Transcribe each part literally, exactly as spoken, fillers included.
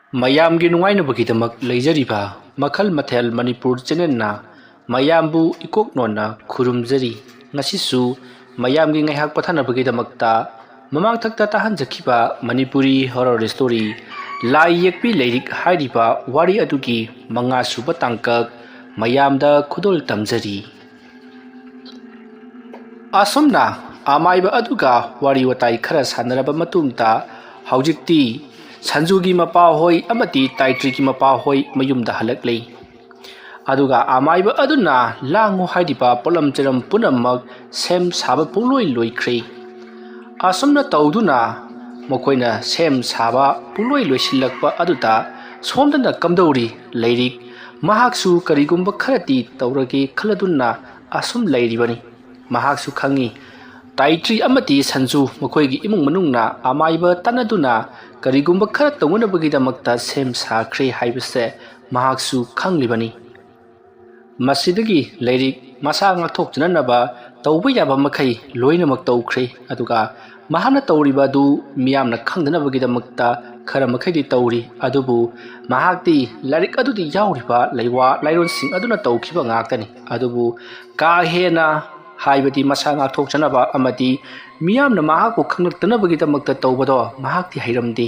ꯃꯌꯥꯝꯒꯤ ꯅꯨꯡꯉꯥꯏꯅꯕꯒꯤꯗꯃꯛ ꯂꯩꯖꯔꯤꯕ ꯃꯈꯜ ꯃꯊꯦꯜ ꯃꯅꯤꯄꯨꯔ ꯆꯦꯅꯦꯜꯅ ꯃꯌꯥꯝꯕꯨ ꯏꯀꯣꯛ ꯅꯣꯟꯅ ꯈꯨꯔꯨꯝꯖꯔꯤ꯫ ꯉꯁꯤꯁꯨ ꯃꯌꯥꯝꯒꯤ ꯉꯥꯏꯍꯥꯛ ꯄꯣꯊꯥꯅꯕꯒꯤꯗꯃꯛꯇ ꯃꯃꯥꯡꯊꯛꯇ ꯇꯥꯍꯟꯖꯈꯤꯕ ꯃꯅꯤꯄꯨꯔꯤ ꯍꯣꯔꯔ ꯁ꯭ꯇꯣꯔꯤ ꯂꯥꯏ ꯌꯦꯛꯄꯤ ꯂꯩꯔꯤꯛ ꯍꯥꯏꯔꯤꯕ ꯋꯥꯔꯤ ꯑꯗꯨꯒꯤ ꯃꯉꯥ ꯁꯨꯕ ꯇꯥꯡꯀꯛ ꯃꯌꯥꯝꯗ ꯈꯨꯗꯣꯜ ꯇꯝꯖꯔꯤ꯫ ꯑꯁꯨꯝꯅ ꯑꯃꯥꯏꯕ ꯑꯗꯨꯒ ꯋꯥꯔꯤ ꯋꯥꯇꯥꯏ ꯈꯔ ꯁꯥꯟꯅꯔꯕ ꯃꯇꯨꯡꯗ ꯍꯧꯖꯤꯛꯇꯤ ꯁꯟꯖꯨꯒꯤ ꯃꯄꯥꯍꯣꯏ ꯑꯃꯗꯤ ꯇꯥꯏꯇ꯭ꯔꯤꯒꯤ ꯃꯄꯥꯍꯣꯏ ꯃꯌꯨꯝꯗ ꯍꯜꯂꯛꯂꯤ꯫ ꯑꯗꯨꯒ ꯑꯃꯥꯏꯕ ꯑꯗꯨꯅ ꯂꯥꯡꯉꯨ ꯍꯥꯏꯔꯤꯕ ꯄꯣꯠꯂꯝ ꯆꯩꯔꯝ ꯄꯨꯝꯅꯃꯛ ꯁꯦꯝ ꯁꯥꯕ ꯄꯨꯡꯂꯣꯏ ꯂꯣꯏꯈ꯭ꯔꯦ꯫ ꯑꯁꯨꯝꯅ ꯇꯧꯗꯨꯅ ꯃꯈꯣꯏꯅ ꯁꯦꯝ ꯁꯥꯕ ꯄꯨꯡꯂꯣꯏ ꯂꯣꯏꯁꯤꯜꯂꯛꯄ ꯑꯗꯨꯗ ꯁꯣꯝꯗꯅ ꯀꯝꯗꯧꯔꯤ ꯂꯩꯔꯤꯛ꯫ ꯃꯍꯥꯛꯁꯨ ꯀꯔꯤꯒꯨꯝꯕ ꯈꯔꯗꯤ ꯇꯧꯔꯒꯦ ꯈꯜꯂꯗꯨꯅ ꯑꯁꯨꯝ ꯂꯩꯔꯤꯕꯅꯤ꯫ ꯃꯍꯥꯛꯁꯨ ꯈꯪꯏ, ꯇꯥꯏꯇ꯭ꯔꯤ ꯑꯃꯗꯤ ꯁꯟꯖꯨ ꯃꯈꯣꯏꯒꯤ ꯏꯃꯨꯡ ꯃꯅꯨꯡꯅ ꯑꯃꯥꯏꯕ ꯇꯥꯟꯅꯗꯨꯅ ꯀꯔꯤꯒꯨꯝꯕ ꯈꯔ ꯇꯧꯅꯅꯕꯒꯤꯗꯃꯛꯇ ꯁꯦꯝ ꯁꯥꯈ꯭ꯔꯦ ꯍꯥꯏꯕꯁꯦ ꯃꯍꯥꯛꯁꯨ ꯈꯪꯂꯤꯕꯅꯤ꯫ ꯃꯁꯤꯗꯒꯤ ꯂꯩꯔꯤꯛ ꯃꯁꯥ ꯉꯥꯛꯊꯣꯛꯆꯅꯅꯕ ꯇꯧꯕ ꯌꯥꯕ ꯃꯈꯩ ꯂꯣꯏꯅꯃꯛ ꯇꯧꯈ꯭ꯔꯦ꯫ ꯑꯗꯨꯒ ꯃꯍꯥꯛꯅ ꯇꯧꯔꯤꯕ ꯑꯗꯨ ꯃꯤꯌꯥꯝꯅ ꯈꯪꯗꯅꯕꯒꯤꯗꯃꯛꯇ ꯈꯔ ꯃꯈꯩꯗꯤ ꯇꯧꯔꯤ꯫ ꯑꯗꯨꯕꯨ ꯃꯍꯥꯛꯇꯤ ꯂꯥꯏꯔꯤꯛ ꯑꯗꯨꯗ ꯌꯥꯎꯔꯤꯕ ꯂꯩꯋꯥ ꯂꯥꯏꯔꯣꯟꯁꯤꯡ ꯑꯗꯨꯅ ꯇꯧꯈꯤꯕ ꯉꯥꯛꯇꯅꯤ꯫ ꯑꯗꯨꯕꯨ ꯀꯥ ꯍꯦꯟꯅ, ꯍꯥꯏꯕꯗꯤ ꯃꯁꯥ ꯉꯥꯛꯊꯣꯛꯆꯅꯕ ꯑꯃꯗꯤ ꯃꯤꯌꯥꯝꯅ ꯃꯍꯥꯛꯄꯨ ꯈꯪꯂꯛꯇꯅꯕꯒꯤꯗꯃꯛꯇ ꯇꯧꯕꯗꯣ ꯃꯍꯥꯛꯇꯤ ꯍꯩꯔꯝꯗꯦ꯫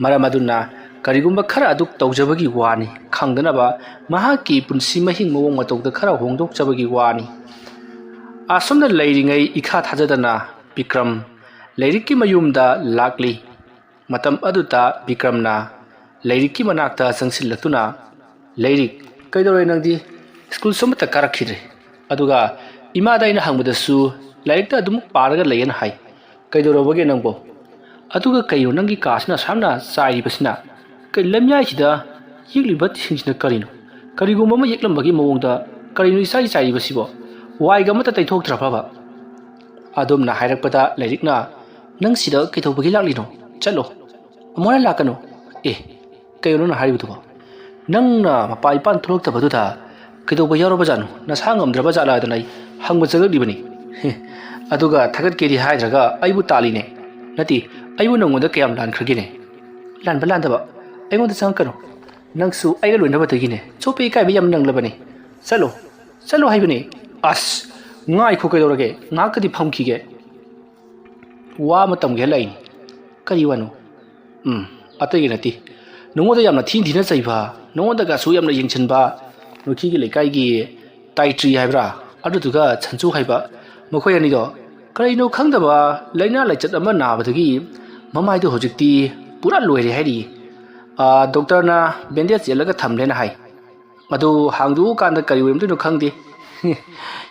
ꯃꯔꯝ ꯑꯗꯨꯅ ꯀꯔꯤꯒꯨꯝꯕ ꯈꯔ ꯑꯗꯨ ꯇꯧꯖꯕꯒꯤ ꯋꯥꯅꯤ, ꯈꯪꯗꯅꯕ ꯃꯍꯥꯛꯀꯤ ꯄꯨꯟꯁꯤ ꯃꯍꯤꯡ ꯃꯑꯣꯡ ꯃꯇꯧꯗ ꯈꯔ ꯍꯣꯡꯗꯣꯛꯆꯕꯒꯤ ꯋꯥꯅꯤ꯫ ꯑꯁꯨꯝꯅ ꯂꯩꯔꯤꯉꯩ ꯏꯈꯥ ꯊꯥꯖꯗꯅ ꯕꯤꯀ꯭ꯔꯝ ꯂꯩꯔꯤꯛꯀꯤ ꯃꯌꯨꯝꯗ ꯂꯥꯛꯂꯤ꯫ ꯃꯇꯝ ꯑꯗꯨꯗ ꯕꯤꯀ꯭ꯔꯝꯅ ꯂꯩꯔꯤꯛꯀꯤ ꯃꯅꯥꯛꯇ ꯆꯪꯁꯤꯜꯂꯛꯇꯨꯅ, "ꯂꯩꯔꯤꯛ, ꯀꯩꯗꯧꯔꯦ ꯅꯪꯗꯤ? ꯁ꯭ꯀꯨꯜꯁꯨ ꯑꯃꯠꯇ ꯀꯥꯔꯛꯈꯤꯗ꯭ꯔꯦ꯫ ꯑꯗꯨꯒ ꯏꯃꯥꯗ ꯑꯩꯅ ꯍꯪꯕꯗꯁꯨ ꯂꯥꯏꯔꯤꯛꯇ ꯑꯗꯨꯝ ꯄꯥꯔꯒ ꯂꯩꯌꯦꯅ ꯍꯥꯏ꯫ ꯀꯩꯗꯧꯔꯕꯒꯦ ꯅꯪꯕꯣ? ꯑꯗꯨꯒ ꯀꯩꯅꯣ ꯅꯪꯒꯤ ꯀꯥꯁꯤꯅ ꯑꯁꯨꯛ ꯌꯥꯝꯅ ꯆꯥꯏꯔꯤꯕꯁꯤꯅ? ꯀꯩ ꯂꯝꯌꯥꯏꯁꯤꯗ ꯌꯦꯛꯂꯤꯕꯁꯤꯡꯁꯤꯅ ꯀꯔꯤꯅꯣ? ꯀꯔꯤꯒꯨꯝꯕ ꯑꯃ ꯌꯦꯛꯂꯝꯕꯒꯤ ꯃꯑꯣꯡꯗ ꯀꯔꯤꯅꯣ ꯏꯆꯥꯏ ꯆꯥꯏꯔꯤꯕꯁꯤꯕꯣ? ꯋꯥꯏꯒ ꯑꯃꯠꯇ ꯇꯩꯊꯣꯛꯇ꯭ꯔꯕꯕ?" ꯑꯗꯨꯝꯅ ꯍꯥꯏꯔꯛꯄꯗ ꯂꯩꯔꯤꯛꯅ, "ꯅꯪ ꯁꯤꯗ ꯀꯩꯗꯧꯕꯒꯤ ꯂꯥꯛꯂꯤꯅꯣ? ꯆꯠꯂꯣ꯫ ꯑꯃꯨꯛ ꯍꯟꯅ ꯂꯥꯛꯀꯅꯨ꯫ ꯑꯦ, ꯀꯩꯅꯣ ꯅꯪꯅ ꯍꯥꯏꯔꯤꯕꯗꯨꯕꯣ? ꯅꯪꯅ ꯃꯄꯥ ꯏꯄꯥꯅ ꯊꯣꯛꯂꯛꯇꯕꯗꯨꯗ ꯀꯩꯗꯧꯕ ꯌꯥꯎꯔꯕ ꯖꯥꯠꯅꯣ? ꯅꯁꯥ ꯉꯝꯗ꯭ꯔꯕ ꯖꯥꯠꯂꯥ ꯍꯥꯏꯗꯅ ꯑꯩ ꯍꯪꯕ ꯆꯪꯂꯛꯂꯤꯕꯅꯤ꯫ ꯍꯦ, ꯑꯗꯨꯒ ꯊꯥꯒꯠꯀꯦꯗꯤ ꯍꯥꯏꯗ꯭ꯔꯒ ꯑꯩꯕꯨ ꯇꯥꯜꯂꯤꯅꯦ꯫ ꯅꯠꯇꯦ, ꯑꯩꯕꯨ ꯅꯪꯉꯣꯟꯗ ꯀꯌꯥꯝ ꯂꯥꯟꯈ꯭ꯔꯒꯦꯅꯦ?" "ꯂꯥꯟꯕ ꯂꯥꯟꯗꯕ ꯑꯩꯉꯣꯟꯗ ꯆꯪꯉꯛꯀꯅꯨ꯫ ꯅꯪꯁꯨ ꯑꯩꯒ ꯂꯣꯏꯅꯕꯗꯒꯤꯅꯦ ꯆꯣꯞꯄ ꯏꯀꯥꯏꯕ ꯌꯥꯝ ꯅꯪꯂꯕꯅꯤ꯫ ꯆꯠꯂꯣ, ꯆꯠꯂꯣ ꯍꯥꯏꯕꯅꯤ꯫ ꯑꯁ, ꯉꯥꯏꯈꯣ, ꯀꯩꯗꯧꯔꯒꯦ? ꯉꯥꯏꯍꯥꯛꯇꯗꯤ ꯐꯝꯈꯤꯒꯦ꯫ ꯋꯥ ꯑꯃ ꯇꯝꯒꯦ ꯂꯥꯛꯏꯅꯤ꯫ ꯀꯔꯤ ꯋꯥꯅꯣ? ꯎꯝ, ꯑꯇꯩꯒꯤ ꯅꯠꯇꯦ꯫ ꯅꯉꯣꯟꯗ ꯌꯥꯝꯅ ꯊꯤꯅ ꯊꯤꯅ ꯆꯩꯕ, ꯅꯉꯣꯟꯗꯒꯁꯨ ꯌꯥꯝꯅ ꯌꯦꯡꯁꯤꯟꯕ, ꯅꯨꯈꯤꯒꯤ ꯂꯩꯀꯥꯏꯒꯤ ꯇꯥꯏꯇ꯭ꯔꯤ ꯍꯥꯏꯕ꯭ꯔꯥ, ꯑꯗꯨꯗꯨꯒ ꯁꯟꯆꯨ ꯍꯥꯏꯕ, ꯃꯈꯣꯏ ꯑꯅꯤꯗꯣ ꯀꯔꯤꯅꯣ ꯈꯪꯗꯕ ꯂꯥꯏꯅꯥ ꯂꯥꯏꯆꯠ ꯑꯃ ꯅꯥꯕꯗꯒꯤ ꯃꯃꯥꯏꯗꯣ ꯍꯧꯖꯤꯛꯇꯤ ꯄꯨꯔꯥ ꯂꯣꯏꯔꯦ ꯍꯥꯏꯔꯤ꯫ ꯑꯥ, ꯗꯣꯛꯇꯔꯅ ꯕꯦꯟꯗꯦꯖ ꯌꯦꯠꯂꯒ ꯊꯝꯂꯦꯅ ꯍꯥꯏ꯫ ꯑꯗꯨ ꯍꯥꯡꯗꯣꯛꯎꯀꯥꯟꯗ ꯀꯔꯤ ꯑꯣꯏꯔꯝꯗꯣꯏꯅꯣ ꯈꯪꯗꯦ꯫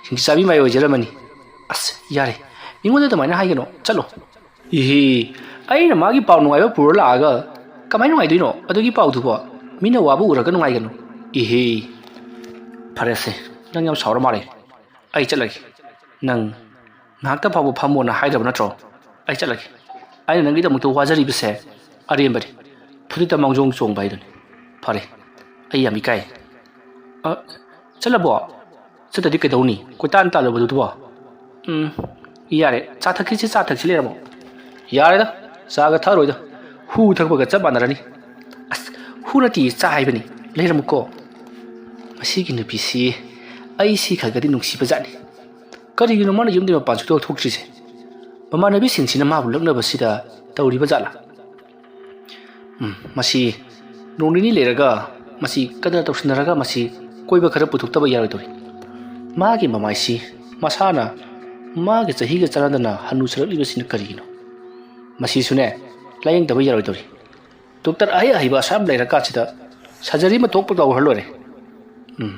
ꯍꯤꯡꯆꯥꯕꯤ ꯃꯥꯏ ꯑꯣꯏꯖꯔꯝꯃꯅꯤ꯫ ꯑꯁ, ꯌꯥꯔꯦ, ꯃꯤꯉꯣꯟꯗ ꯑꯗꯨꯃꯥꯏꯅ ꯍꯥꯏꯒꯅꯣ, ꯆꯠꯂꯣ꯫ ꯏꯍꯤ, ꯑꯩꯅ ꯃꯥꯒꯤ ꯄꯥꯎ ꯅꯨꯡꯉꯥꯏꯕ ꯄꯨꯔ ꯂꯥꯛꯑꯒ ꯀꯃꯥꯏꯅ ꯅꯨꯡꯉꯥꯏꯗꯣꯏꯅꯣ ꯑꯗꯨꯒꯤ ꯄꯥꯎꯗꯨꯕꯣ? ꯃꯤꯅ ꯋꯥꯕ ꯎꯔꯒ ꯅꯨꯡꯉꯥꯏꯒꯅꯨ꯫ ꯏꯍꯤ, ꯐꯔꯦꯁꯦ, ꯅꯪ ꯌꯥꯝ ꯁꯥꯎꯔ ꯃꯥꯜꯂꯦ꯫ ꯑꯩ ꯆꯠꯂꯒꯦ꯫ ꯅꯪ ꯉꯥꯏꯍꯥꯛꯇ ꯐꯥꯎꯕ ꯐꯝꯃꯣꯅ ꯍꯥꯏꯗꯕ ꯅꯠꯇ꯭ꯔꯣ? ꯑꯩ ꯆꯠꯂꯒꯦ꯫ ꯑꯩꯅ ꯅꯪꯒꯤꯗꯃꯛꯇ ꯋꯥꯖꯔꯤꯕꯁꯦ ꯑꯔꯦꯝꯕꯅꯤ꯫ ꯐꯨꯔꯤꯠꯇ ꯃꯥꯡꯖꯣꯡ ꯆꯣꯡꯕ ꯍꯥꯏꯗꯨꯅꯤ꯫ ꯐꯔꯦ, ꯑꯩ ꯌꯥꯝ ꯏꯀꯥꯏ꯫ ꯑ, ꯆꯠꯂꯕꯣ? ꯆꯠꯇꯗꯤ ꯀꯩꯗꯧꯅꯤ? ꯀꯣꯏꯇꯥꯟ ꯇꯥꯜꯂꯨꯕꯗꯨꯕꯣ? ꯎꯝ, ꯌꯥꯔꯦ, ꯆꯥ ꯊꯛꯈꯤꯁꯤ, ꯆꯥ ꯊꯛꯁꯤ ꯂꯩꯔꯝꯃꯣ꯫ ꯌꯥꯔꯦꯗ, ꯆꯥꯒ ꯊꯛꯑꯔꯣꯏꯗ꯫ ꯍꯨ ꯊꯛꯄꯒ ꯆꯞ ꯃꯥꯟꯅꯔꯅꯤ꯫ ꯑꯁ, ꯍꯨ ꯅꯠꯇꯤꯌꯦ, ꯆꯥ ꯍꯥꯏꯕꯅꯤ꯫ ꯂꯩꯔꯝꯃꯨꯀꯣ꯫ ꯃꯁꯤꯒꯤ ꯅꯨꯄꯤꯁꯤ ꯑꯩ ꯁꯤ ꯈꯔꯒꯗꯤ ꯅꯨꯡꯁꯤꯕ ꯖꯥꯠꯅꯤ꯫ ꯀꯔꯤꯒꯤꯅꯣ ꯃꯥꯅ ꯌꯨꯝꯗꯒꯤ ꯃꯄꯥꯟ ꯁꯨꯡꯊꯣꯛ ꯊꯣꯛꯇ꯭ꯔꯤꯁꯦ? ꯃꯃꯥꯟꯅꯕꯤꯁꯤꯡꯁꯤꯅ ꯃꯥꯕꯨ ꯂꯛꯅꯕꯁꯤꯗ ꯇꯧꯔꯤꯕ ꯖꯥꯠꯂꯥ? ꯎꯝ, ꯃꯁꯤ ꯅꯣꯡ ꯅꯤꯅꯤ ꯂꯩꯔꯒ ꯃꯁꯤ ꯀꯗꯔ ꯇꯧꯁꯤꯟꯅꯔꯒ ꯃꯁꯤ ꯀꯣꯏꯕ ꯈꯔ ꯄꯨꯊꯣꯛꯇꯕ ꯌꯥꯔꯣꯏꯗꯧꯔꯤ꯫ ꯃꯥꯒꯤ ꯃꯃꯥꯏꯁꯤ ꯃꯁꯥꯅ ꯃꯥꯒꯤ ꯆꯍꯤꯒ ꯆꯥꯟꯅꯗꯅ ꯍꯟꯅꯨꯁꯜꯂꯛꯂꯤꯕꯁꯤꯅ ꯀꯔꯤꯒꯤꯅꯣ? ꯃꯁꯤꯁꯨꯅꯦ, ꯂꯥꯌꯦꯡꯗꯕ ꯌꯥꯔꯣꯏꯗꯧꯔꯤ꯫ ꯗꯣꯛꯇꯔ ꯑꯍꯩ ꯑꯍꯩꯕ ꯑꯁꯥꯝ ꯂꯩꯔꯀꯥꯟꯁꯤꯗ ꯁꯔꯖꯔꯤ ꯑꯃ ꯊꯣꯛꯄ ꯇꯧꯈ꯭ꯔ ꯂꯣꯏꯔꯦ꯫ ꯎꯝ꯫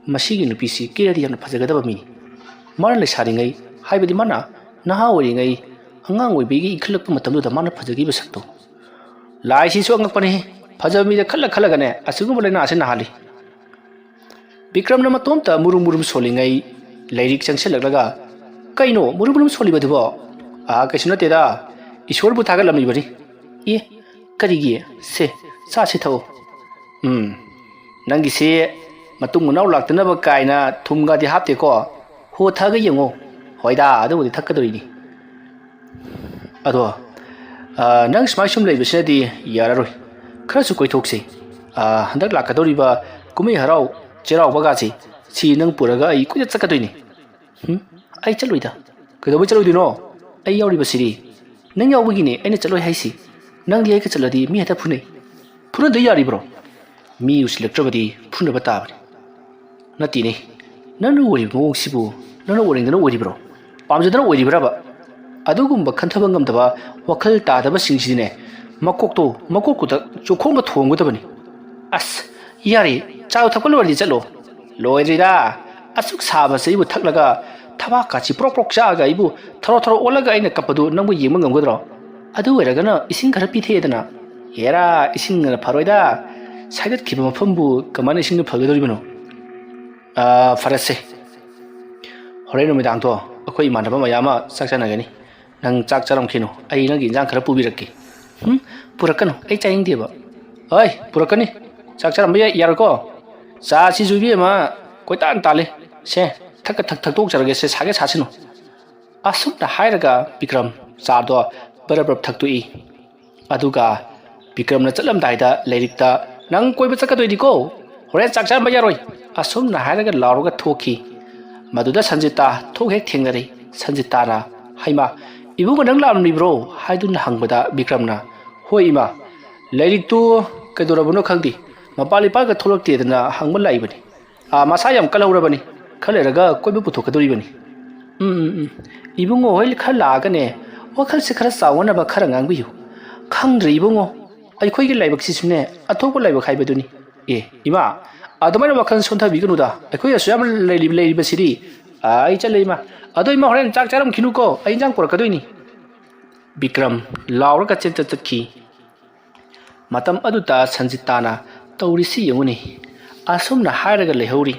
ꯃꯁꯤꯒꯤ ꯅꯨꯄꯤꯁꯤ ꯀꯦꯔꯗꯤ ꯌꯥꯝꯅ ꯐꯖꯒꯗꯕ ꯃꯤꯅꯤ꯫ ꯃꯥꯅ ꯂꯩꯁꯥꯔꯤꯉꯩ, ꯍꯥꯏꯕꯗꯤ ꯃꯥꯅ ꯅꯍꯥ ꯑꯣꯏꯔꯤꯉꯩ, ꯑꯉꯥꯡ ꯑꯣꯏꯕꯤꯒꯤ ꯏꯟꯈꯠꯂꯛꯄ ꯃꯇꯝꯗꯨꯗ ꯃꯥꯅ ꯐꯖꯈꯤꯕ ꯁꯛꯇꯣ꯫ ꯂꯥꯏꯁꯤꯁꯨ ꯑꯉꯛꯄꯅꯦꯍꯦ꯫ ꯐꯖꯕ ꯃꯤꯗ ꯈꯜꯂ ꯈꯜꯂꯒꯅꯦ ꯑꯁꯤꯒꯨꯝꯕ ꯂꯥꯏꯅꯥꯁꯤ ꯅꯥꯍꯜꯂꯤ꯫ ꯕꯤꯀ꯭ꯔꯝꯅ ꯃꯇꯣꯝꯇ ꯃꯨꯔꯨꯝ ꯃꯨꯔꯨꯝ ꯁꯣꯜꯂꯤꯉꯩ ꯂꯥꯏꯔꯤꯛ ꯆꯪꯁꯤꯜꯂꯛꯂꯒ, "ꯀꯩꯅꯣ ꯃꯨꯔꯨꯝ ꯃꯨꯔꯨꯝ ꯁꯣꯜꯂꯤꯕꯗꯨꯕꯣ?" "ꯑꯥ, ꯀꯩꯁꯨ ꯅꯠꯇꯦꯗ, ꯏꯁꯣꯔꯕꯨ ꯊꯥꯒꯠꯂꯝꯃꯤꯕꯅꯤ꯫" "ꯑꯦ, ꯀꯔꯤꯒꯤ? ꯁꯦ, ꯆꯥꯁꯤ ꯊꯛꯑꯣ꯫" "ꯎꯝ, ꯅꯪꯒꯤꯁꯤ ꯃꯇꯨꯡ ꯃꯅꯥꯎ ꯂꯥꯛꯇꯅꯕ ꯀꯥꯏꯅ ꯊꯨꯝꯒꯗꯤ ꯍꯥꯞꯇꯦꯀꯣ? ꯍꯣ, ꯊꯛꯑꯒ ꯌꯦꯡꯉꯣ꯫" "ꯍꯣꯏꯗ, ꯑꯗꯨꯕꯨꯗꯤ ꯊꯛꯀꯗꯧꯔꯤꯅꯤ꯫ ꯑꯗꯣ, ꯑ, ꯅꯪ ꯁꯨꯃꯥꯏ ꯁꯨꯝ ꯂꯩꯕꯁꯤꯅꯗꯤ ꯌꯥꯔꯔꯣꯏ꯫ ꯈꯔꯁꯨ ꯀꯣꯏꯊꯣꯛꯁꯤ꯫ ꯑꯥ, ꯍꯟꯗꯛ ꯂꯥꯛꯀꯗꯧꯔꯤꯕ ꯀꯨꯝꯍꯩ ꯍꯔꯥꯎ ꯆꯩꯔꯥꯎꯕꯒꯁꯤ, ꯁꯤ ꯅꯪ ꯄꯨꯔꯒ ꯑꯩ ꯀꯣꯏꯆꯠ ꯆꯠꯀꯗꯣꯏꯅꯤ꯫ ꯍꯨꯝ? ꯑꯩ ꯆꯠꯂꯣꯏꯗ꯫ ꯀꯩꯗꯧꯕꯩ ꯆꯠꯂꯣꯏꯗꯣꯏꯅꯣ? ꯑꯩ ꯌꯥꯎꯔꯤꯕꯁꯤꯗꯤ꯫ ꯅꯪ ꯌꯥꯎꯕꯒꯤꯅꯦ ꯑꯩꯅ ꯆꯠꯂꯣꯏ ꯍꯥꯏꯁꯤ꯫ ꯅꯪꯗꯤ ꯑꯩꯒ ꯆꯠꯂꯗꯤ ꯃꯤ ꯍꯦꯛꯇ ꯐꯨꯅꯩ꯫ ꯐꯨꯅꯗ ꯌꯥꯔꯤꯕ꯭ꯔꯣ? ꯃꯤ ꯎꯁꯤꯜꯂꯛꯇ꯭ꯔꯕꯗꯤ ꯐꯨꯅꯕ ꯇꯥꯕꯅꯤ꯫ ꯅꯠꯇꯦꯅꯦ, ꯅꯪꯅ ꯑꯣꯏꯔꯤꯕ ꯃꯑꯣꯡꯁꯤꯕꯨ ꯅꯪꯅ ꯑꯣꯏꯅꯤꯡꯗꯅ ꯑꯣꯏꯔꯤꯕ꯭ꯔꯣ? ꯄꯥꯝꯖꯗꯅ ꯑꯣꯏꯔꯤꯕ꯭ꯔꯕ? ꯑꯗꯨꯒꯨꯝꯕ ꯈꯟꯊꯕ ꯉꯝꯗꯕ ꯋꯥꯈꯜ ꯇꯥꯗꯕꯁꯤꯡꯁꯤꯗꯤꯅꯦ, ꯃꯀꯣꯛꯇꯣ, ꯃꯀꯣꯛꯇꯨꯗ ꯆꯣꯈꯣꯡꯒ ꯊꯣꯡꯒꯗꯕꯅꯤ꯫ ꯑꯁ, ꯌꯥꯔꯦ, ꯆꯥꯗꯣ ꯊꯛꯄ ꯂꯣꯏꯔꯗꯤ ꯆꯠꯂꯣ꯫ ꯂꯣꯏꯗ꯭ꯔꯤꯗ꯫ ꯑꯁꯨꯛ ꯁꯥꯕꯁꯦ ꯑꯩꯕꯨ ꯊꯛꯂꯒ, ꯊꯕꯥꯛꯀꯥꯁꯤ ꯄ꯭ꯔꯣꯛ ꯄ꯭ꯔꯣꯛ ꯆꯥꯛꯑꯒ ꯑꯩꯕꯨ ꯊꯔꯣ ꯊꯔꯣ ꯑꯣꯜꯂꯒ ꯑꯩꯅ ꯀꯞꯄꯗꯨ ꯅꯪꯕꯨ ꯌꯦꯡꯕ ꯉꯝꯒꯗ꯭ꯔꯣ? ꯑꯗꯨ ꯑꯣꯏꯔꯒꯅ ꯏꯁꯤꯡ ꯈꯔ ꯄꯤꯊꯛꯑꯦꯗꯅ꯫ ꯍꯦꯔꯥ, ꯏꯁꯤꯡꯅ ꯐꯔꯣꯏꯗ꯫ ꯁꯥꯏꯒꯠꯈꯤꯕ ꯃꯐꯝꯕꯨ ꯀꯃꯥꯏꯅ ꯏꯁꯤꯡꯅ ꯐꯒꯗꯧꯔꯤꯕꯅꯣ? ꯑꯥ, ꯐꯔꯦꯁꯦ꯫ ꯍꯣꯔꯦꯟ ꯅꯨꯃꯤꯗꯥꯡꯗꯣ ꯑꯩꯈꯣꯏ ꯏꯃꯥꯟꯅꯕ ꯃꯌꯥꯝ ꯑꯃ ꯆꯥꯛ ꯆꯥꯅꯒꯅꯤ꯫ ꯅꯪ ꯆꯥꯛ ꯆꯥꯔꯝꯈꯤꯅꯨ, ꯑꯩ ꯅꯪꯒꯤ ꯏꯟꯖꯥꯡ ꯈꯔ ꯄꯨꯕꯤꯔꯛꯀꯦ꯫ ꯍꯨꯝ? ꯄꯨꯔꯛꯀꯅꯨ, ꯑꯩ ꯆꯥꯅꯤꯡꯗꯦꯕ꯫ ꯍꯣꯏ, ꯄꯨꯔꯛꯀꯅꯤ꯫ ꯆꯥꯛ ꯆꯥꯔꯝꯕ ꯌꯥꯏ, ꯌꯥꯔꯣꯏꯀꯣ? ꯆꯥꯁꯤꯁꯨ ꯏꯕꯦꯝꯃ, ꯀꯣꯏꯇꯥꯟ ꯇꯥꯜꯂꯤ꯫ ꯁꯦ, ꯊꯛꯀ ꯊꯛ-, ꯊꯛꯇꯣꯛꯆꯔꯒꯦ ꯁꯦ, ꯁꯥꯒꯦ ꯁꯥꯁꯤꯅꯨ꯫ ꯑꯁꯨꯝꯅ ꯍꯥꯏꯔꯒ ꯕꯤꯀ꯭ꯔꯝ ꯆꯥꯗꯣ ꯕꯔꯞ ꯕꯔꯞ ꯊꯛꯇꯣꯛꯏ꯫ ꯑꯗꯨꯒ ꯕꯤꯀ꯭ꯔꯝꯅ ꯆꯠꯂꯝꯗꯥꯏꯗ ꯂꯥꯏꯔꯤꯛꯇ, "ꯅꯪ ꯀꯣꯏꯕ ꯆꯠꯀꯗꯣꯏꯅꯤꯀꯣ, ꯍꯣꯔꯦꯟ ꯆꯥꯛ ꯆꯥꯔꯝꯕ ꯌꯥꯔꯣꯏ," ꯑꯁꯨꯝꯅ ꯍꯥꯏꯔꯒ ꯂꯥꯎꯔꯒ ꯊꯣꯛꯈꯤ꯫ ꯃꯗꯨꯗ ꯁꯟꯖꯤꯇꯥ ꯊꯣꯛ ꯍꯦꯛ ꯊꯦꯡꯅꯔꯦ꯫ ꯁꯟꯖꯤꯇꯥꯅ, "ꯍꯩꯃꯥ, ꯏꯕꯨꯡꯉꯣ ꯅꯪ ꯂꯥꯛꯂꯝꯂꯤꯕ꯭ꯔꯣ?" ꯍꯥꯏꯗꯨꯅ ꯍꯪꯕꯗ ꯕꯤꯀ꯭ꯔꯝꯅ, "ꯍꯣꯏ ꯏꯃꯥ, ꯂꯥꯏꯔꯤꯛꯇꯨ ꯀꯩꯗꯧꯔꯕꯅꯣ ꯈꯪꯗꯦ, ꯃꯄꯥ ꯂꯩꯄꯥꯛꯀ ꯊꯣꯛꯂꯛꯇꯦꯗꯅ ꯍꯪꯕ ꯂꯥꯛꯏꯕꯅꯤ꯫ ꯑꯥ, ꯃꯁꯥ ꯌꯥꯝ ꯀꯜꯍꯧꯔꯕꯅꯤ, ꯈꯔ ꯂꯩꯔꯒ ꯀꯣꯏꯕ ꯄꯨꯊꯣꯛꯀꯗꯧꯔꯤꯕꯅꯤ꯫" "ꯎꯝ, ꯎꯝ, ꯎꯝ, ꯏꯕꯨꯡꯉꯣ ꯍꯣꯏ ꯈꯔ ꯂꯥꯛꯑꯒꯅꯦ, ꯋꯥꯈꯜꯁꯦ ꯈꯔ ꯆꯥꯎꯅꯅꯕ ꯈꯔ ꯉꯥꯡꯕꯤꯌꯨ꯫ ꯈꯪꯗ꯭ꯔꯦ ꯏꯕꯨꯡꯉꯣ, ꯑꯩꯈꯣꯏꯒꯤ ꯂꯥꯏꯕꯛꯁꯤꯁꯨꯅꯦ, ꯑꯊꯣꯛꯄ ꯂꯥꯏꯕꯛ ꯍꯥꯏꯕꯗꯨꯅꯤ꯫" "ꯑꯦ ꯏꯃꯥ, ꯑꯗꯨꯃꯥꯏꯅ ꯋꯥꯈꯜ ꯁꯣꯟꯊꯕꯤꯒꯅꯨꯗ, ꯑꯩꯈꯣꯏ ꯑꯁꯨꯛ ꯌꯥꯝ ꯂꯩꯔꯤ-, ꯂꯩꯔꯤꯕꯁꯤꯗꯤ꯫" "ꯑꯥ, ꯑꯩ ꯆꯠꯂꯦ ꯏꯃꯥ꯫ ꯑꯗꯣ ꯏꯃꯥ, ꯍꯣꯔꯦꯟ ꯆꯥꯛ ꯆꯥꯔꯝꯈꯤꯅꯨꯀꯣ, ꯑꯩ ꯏꯟꯖꯥꯡ ꯄꯨꯔꯛꯀꯗꯣꯏꯅꯤ꯫" ꯕꯤꯀ꯭ꯔꯝ ꯂꯥꯎꯔꯒ ꯆꯦꯟꯆꯠ ꯆꯠꯈꯤ꯫ ꯃꯇꯝ ꯑꯗꯨꯗ ꯁꯟꯖꯤꯇꯥꯅ, "ꯇꯧꯔꯤꯁꯤ ꯌꯦꯡꯉꯨꯅꯦ," ꯑꯁꯨꯝꯅ ꯍꯥꯏꯔꯒ ꯂꯩꯍꯧꯔꯤ꯫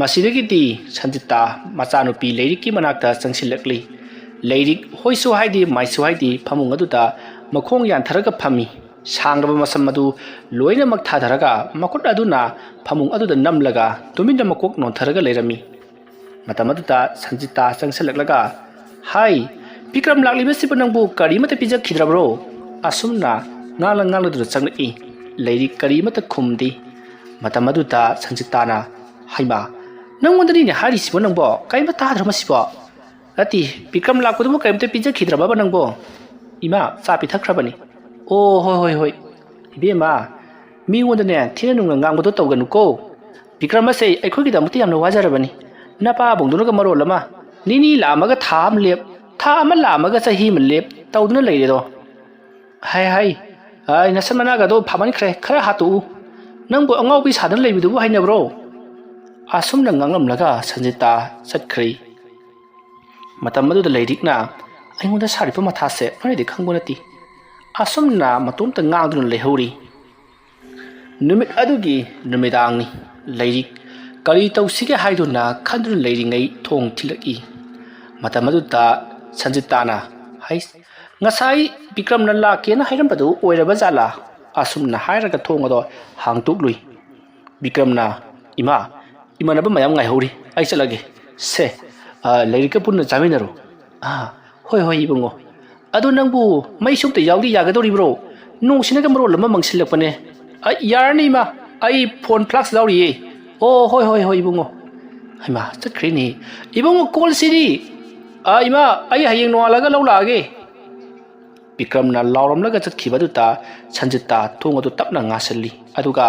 ꯃꯁꯤꯗꯒꯤꯗꯤ ꯁꯟꯖꯤꯇꯥ ꯃꯆꯥꯅꯨꯄꯤ ꯂꯥꯏꯔꯤꯛꯀꯤ ꯃꯅꯥꯛꯇ ꯆꯪꯁꯤꯜꯂꯛꯂꯤ꯫ ꯂꯥꯏꯔꯤꯛ ꯍꯣꯏꯁꯨ ꯍꯥꯏꯗꯦ, ꯃꯥꯏꯁꯨ ꯍꯥꯏꯗꯦ, ꯐꯃꯨꯡ ꯑꯗꯨꯗ ꯃꯈꯣꯡ ꯌꯥꯟꯊꯔꯒ ꯐꯝꯃꯤ꯫ ꯁꯥꯡꯂꯕ ꯃꯁꯝ ꯑꯗꯨ ꯂꯣꯏꯅꯃꯛ ꯊꯥꯊꯔꯒ ꯃꯈꯨꯠ ꯑꯗꯨꯅ ꯐꯃꯨꯡ ꯑꯗꯨꯗ ꯅꯝꯂꯒ ꯇꯨꯃꯤꯟꯅ ꯃꯀꯣꯛ ꯅꯣꯟꯊꯔꯒ ꯂꯩꯔꯝꯃꯤ꯫ ꯃꯇꯝ ꯑꯗꯨꯗ ꯁꯟꯖꯤꯇꯥ ꯆꯪꯁꯤꯜꯂꯛꯂꯒ, "ꯍꯥꯏ, ꯕꯤꯀ꯭ꯔꯝ ꯂꯥꯛꯂꯤꯕꯁꯤꯕꯨ ꯅꯪꯕꯨ ꯀꯔꯤ ꯑꯃꯠꯇ ꯄꯤꯖꯈꯤꯗ꯭ꯔꯕ꯭ꯔꯣ?" ꯑꯁꯨꯝꯅ ꯉꯥꯡꯂ ꯉꯥꯡꯂꯗꯨꯅ ꯆꯪꯂꯛꯏ꯫ ꯂꯩꯔꯤꯛ ꯀꯔꯤ ꯑꯃꯠꯇ ꯈꯨꯝꯗꯦ꯫ ꯃꯇꯝ ꯑꯗꯨꯗ ꯁꯟꯖꯤꯇꯥꯅ, "ꯍꯩꯃꯥ, ꯅꯪꯉꯣꯟꯗꯅꯤꯅꯦ ꯍꯥꯏꯔꯤꯁꯤꯕꯣ ꯅꯪꯕꯣ? ꯀꯔꯤꯝꯇ ꯇꯥꯗ꯭ꯔꯣ ꯃꯁꯤꯕꯣ?" "ꯅꯠꯇꯦ, ꯕꯤꯀ꯭ꯔꯝ ꯂꯥꯛꯄꯗꯨꯕꯨ ꯀꯔꯤꯝꯇ ꯄꯤꯖꯈꯤꯗ꯭ꯔꯕꯕ ꯅꯪꯕꯣ?" "ꯏꯃꯥ, ꯆꯥ ꯄꯤꯊꯛꯈ꯭ꯔꯕꯅꯤ꯫" "ꯑꯣ, ꯍꯣꯏ, ꯍꯣꯏ, ꯍꯣꯏ꯫ ꯏꯕꯦꯝꯃ, ꯃꯤꯉꯣꯟꯗꯅꯦ ꯊꯤꯅ ꯅꯨꯡꯅ ꯉꯥꯡꯕꯗꯣ ꯇꯧꯒꯅꯨꯀꯣ꯫ ꯕꯤꯀ꯭ꯔꯝ ꯑꯁꯦ ꯑꯩꯈꯣꯏꯒꯤꯗꯃꯛꯇ ꯌꯥꯝꯅ ꯋꯥꯖꯔꯕꯅꯤ꯫ ꯅꯄꯥꯕꯨꯡꯗꯨꯅꯒ ꯃꯔꯣꯜ ꯑꯃ, ꯅꯤꯅꯤ ꯂꯥꯛꯑꯝꯃꯒ ꯊꯥ ꯑꯃ ꯂꯦꯞ, ꯊꯥ ꯑꯃ ꯂꯥꯛꯑꯝꯃꯒ ꯆꯍꯤ ꯑꯃ ꯂꯦꯞ ꯇꯧꯗꯨꯅ ꯂꯩꯔꯦꯗꯣ꯫ ꯍꯥꯏ, ꯍꯥꯏ, ꯑꯥꯏ, ꯅꯁꯝ ꯃꯅꯥꯒꯗꯣ ꯐꯥꯃꯟꯈ꯭ꯔꯦ, ꯈꯔ ꯍꯥꯠꯇꯣꯛꯎ꯫ ꯅꯪꯕꯨ ꯑꯉꯥꯎꯕꯤ ꯁꯥꯗꯨꯅ ꯂꯩꯕꯗꯨꯕꯨ ꯍꯩꯅꯕ꯭ꯔꯣ?" ꯑꯁꯨꯝꯅ ꯉꯥꯡꯂꯝꯂꯒ ꯁꯟꯖꯤꯇꯥ ꯆꯠꯈ꯭ꯔꯦ꯫ ꯃꯇꯝ ꯑꯗꯨꯗ ꯂꯩꯔꯤꯛꯅ, "ꯑꯩꯉꯣꯟꯗ ꯁꯥꯔꯤꯕ ꯃꯊꯥꯁꯦ ꯅꯣꯏꯅꯗꯤ ꯈꯪꯕ ꯅꯠꯇꯦ꯫" ꯑꯁꯨꯝꯅ ꯃꯇꯣꯝꯇ ꯉꯥꯡꯗꯨꯅ ꯂꯩꯍꯧꯔꯤ꯫ ꯅꯨꯃꯤꯠ ꯑꯗꯨꯒꯤ ꯅꯨꯃꯤꯗꯥꯡꯅꯤ꯫ ꯂꯩꯔꯤꯛ ꯀꯔꯤ ꯇꯧꯁꯤꯒꯦ ꯍꯥꯏꯗꯨꯅ ꯈꯟꯗꯨꯅ ꯂꯩꯔꯤꯉꯩ ꯊꯣꯡ ꯊꯤꯜꯂꯛꯏ꯫ ꯃꯇꯝ ꯑꯗꯨꯗ ꯁꯟꯖꯤꯇꯥꯅ, "ꯍꯩ, ꯉꯁꯥꯏ ꯕꯤꯀ꯭ꯔꯝꯅ ꯂꯥꯛꯀꯦꯅ ꯍꯥꯏꯔꯝꯕꯗꯨ ꯑꯣꯏꯔꯕ ꯖꯥꯠꯂꯥ?" ꯑꯁꯨꯝꯅ ꯍꯥꯏꯔꯒ ꯊꯣꯡ ꯑꯗꯣ ꯍꯥꯡꯗꯣꯛꯂꯨꯏ꯫ ꯕꯤꯀ꯭ꯔꯝꯅ, "ꯏꯃꯥ, ꯏꯃꯥꯟꯅꯕ ꯃꯌꯥꯝ ꯉꯥꯏꯍꯧꯔꯤ, ꯑꯩ ꯆꯠꯂꯒꯦ꯫ ꯁꯦ, ꯑ, ꯂꯩꯔꯤꯛꯀ ꯄꯨꯟꯅ ꯆꯥꯃꯤꯟꯅꯔꯨ꯫" "ꯑꯥ, ꯍꯣꯏ, ꯍꯣꯏ, ꯏꯕꯨꯡꯉꯣ꯫ ꯑꯗꯣ ꯅꯪꯕꯨ ꯃꯩꯁꯨ ꯑꯝꯇ ꯌꯥꯎꯗꯤ ꯌꯥꯒꯗꯧꯔꯤꯕ꯭ꯔꯣ? ꯅꯣꯡꯁꯤꯅꯒ ꯃꯔꯣꯜ ꯑꯃ ꯃꯪꯁꯤꯜꯂꯛꯄꯅꯦ꯫" "ꯑ, ꯌꯥꯔꯅꯤ, ꯏꯃꯥ, ꯑꯩ ꯐꯣꯟ ꯐ꯭ꯂꯥꯛꯁ ꯌꯥꯎꯔꯤꯌꯦ꯫" "ꯑꯣ, ꯍꯣꯏ, ꯍꯣꯏ, ꯍꯣꯏ, ꯏꯕꯨꯡꯉꯣ꯫" ꯍꯩꯃꯥ, ꯆꯠꯈ꯭ꯔꯦꯅꯦ꯫ "ꯏꯕꯨꯡꯉꯣ, ꯀꯣꯜꯁꯤꯗꯤ?" "ꯑ, ꯏꯃꯥ, ꯑꯩ ꯍꯌꯦꯡ ꯅꯣꯡꯉꯥꯜꯂꯒ ꯂꯧ ꯂꯥꯛꯑꯒꯦ꯫" ꯕꯤꯀ꯭ꯔꯝꯅ ꯂꯥꯎꯔꯝꯂꯒ ꯆꯠꯈꯤꯕꯗꯨꯗ ꯁꯟꯖꯤꯇꯥ ꯊꯣꯡ ꯑꯗꯨ ꯇꯞꯅ ꯉꯥꯁꯤꯜꯂꯤ, ꯑꯗꯨꯒ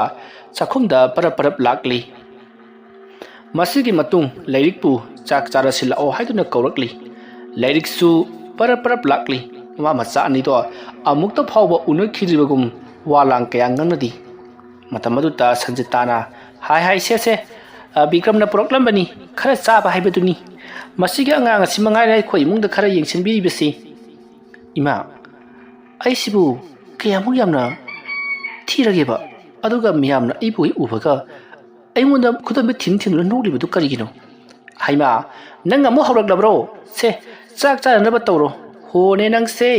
ꯆꯥꯛꯈꯨꯝꯗ ꯄꯔꯞ ꯄꯔꯞ ꯂꯥꯛꯂꯤ꯫ ꯃꯁꯤꯒꯤ ꯃꯇꯨꯡ ꯂꯩꯔꯤꯛꯄꯨ ꯆꯥꯛ ꯆꯥꯔꯁꯤ ꯂꯥꯛꯑꯣ ꯍꯥꯏꯗꯨꯅ ꯀꯧꯔꯛꯂꯤ꯫ ꯂꯩꯔꯤꯛꯁꯨ ꯄꯔꯞ ꯄꯔꯞ ꯂꯥꯛꯂꯤ꯫ ꯃꯃꯥ ꯃꯆꯥ ꯑꯅꯤꯗꯣ ꯑꯃꯨꯛꯇ ꯐꯥꯎꯕ ꯎꯅꯈꯤꯗ꯭ꯔꯤꯕꯒꯨꯝ ꯋꯥ ꯂꯥꯡ ꯀꯌꯥ ꯉꯥꯡꯅꯗꯦ꯫ ꯃꯇꯝ ꯑꯗꯨꯗ ꯁꯟꯖꯤꯇꯥꯅ, "ꯍꯥꯏ ꯍꯥꯏ, ꯁꯦ ꯁꯦ, ꯑ, ꯕꯤꯀ꯭ꯔꯝꯅ ꯄꯨꯔꯛꯂꯝꯕꯅꯤ, ꯈꯔ ꯆꯥꯕ ꯍꯥꯏꯕꯗꯨꯅꯤ꯫ ꯃꯁꯤꯒꯤ ꯑꯉꯥꯡ ꯑꯁꯤ ꯃꯉꯥꯏꯔꯦ ꯑꯩꯈꯣꯏ ꯏꯃꯨꯡꯗ ꯈꯔ ꯌꯦꯡꯁꯤꯟꯕꯤꯔꯤꯕꯁꯤ꯫" "ꯏꯃꯥ, ꯑꯩꯁꯤꯕꯨ ꯀꯌꯥꯃꯨꯛ ꯌꯥꯝꯅ ꯊꯤꯔꯒꯦꯕ? ꯑꯗꯨꯒ ꯃꯤꯌꯥꯝꯅ ꯑꯩꯕꯨ ꯍꯦꯛ ꯎꯕꯒ ꯑꯩꯉꯣꯟꯗ ꯈꯨꯗꯣꯝꯕꯤ ꯊꯤꯟ ꯊꯤꯟꯗꯨꯅ ꯅꯣꯛꯂꯤꯕꯗꯨ ꯀꯔꯤꯒꯤꯅꯣ? ꯍꯩꯃꯥ, ꯅꯪ ꯑꯃꯨꯛ ꯍꯧꯔꯛꯂꯕ꯭ꯔꯣ? ꯁꯦ, ꯆꯥꯛ ꯆꯥꯅꯅꯕ ꯇꯧꯔꯣ꯫" "ꯍꯣꯅꯦ ꯅꯪꯁꯦ,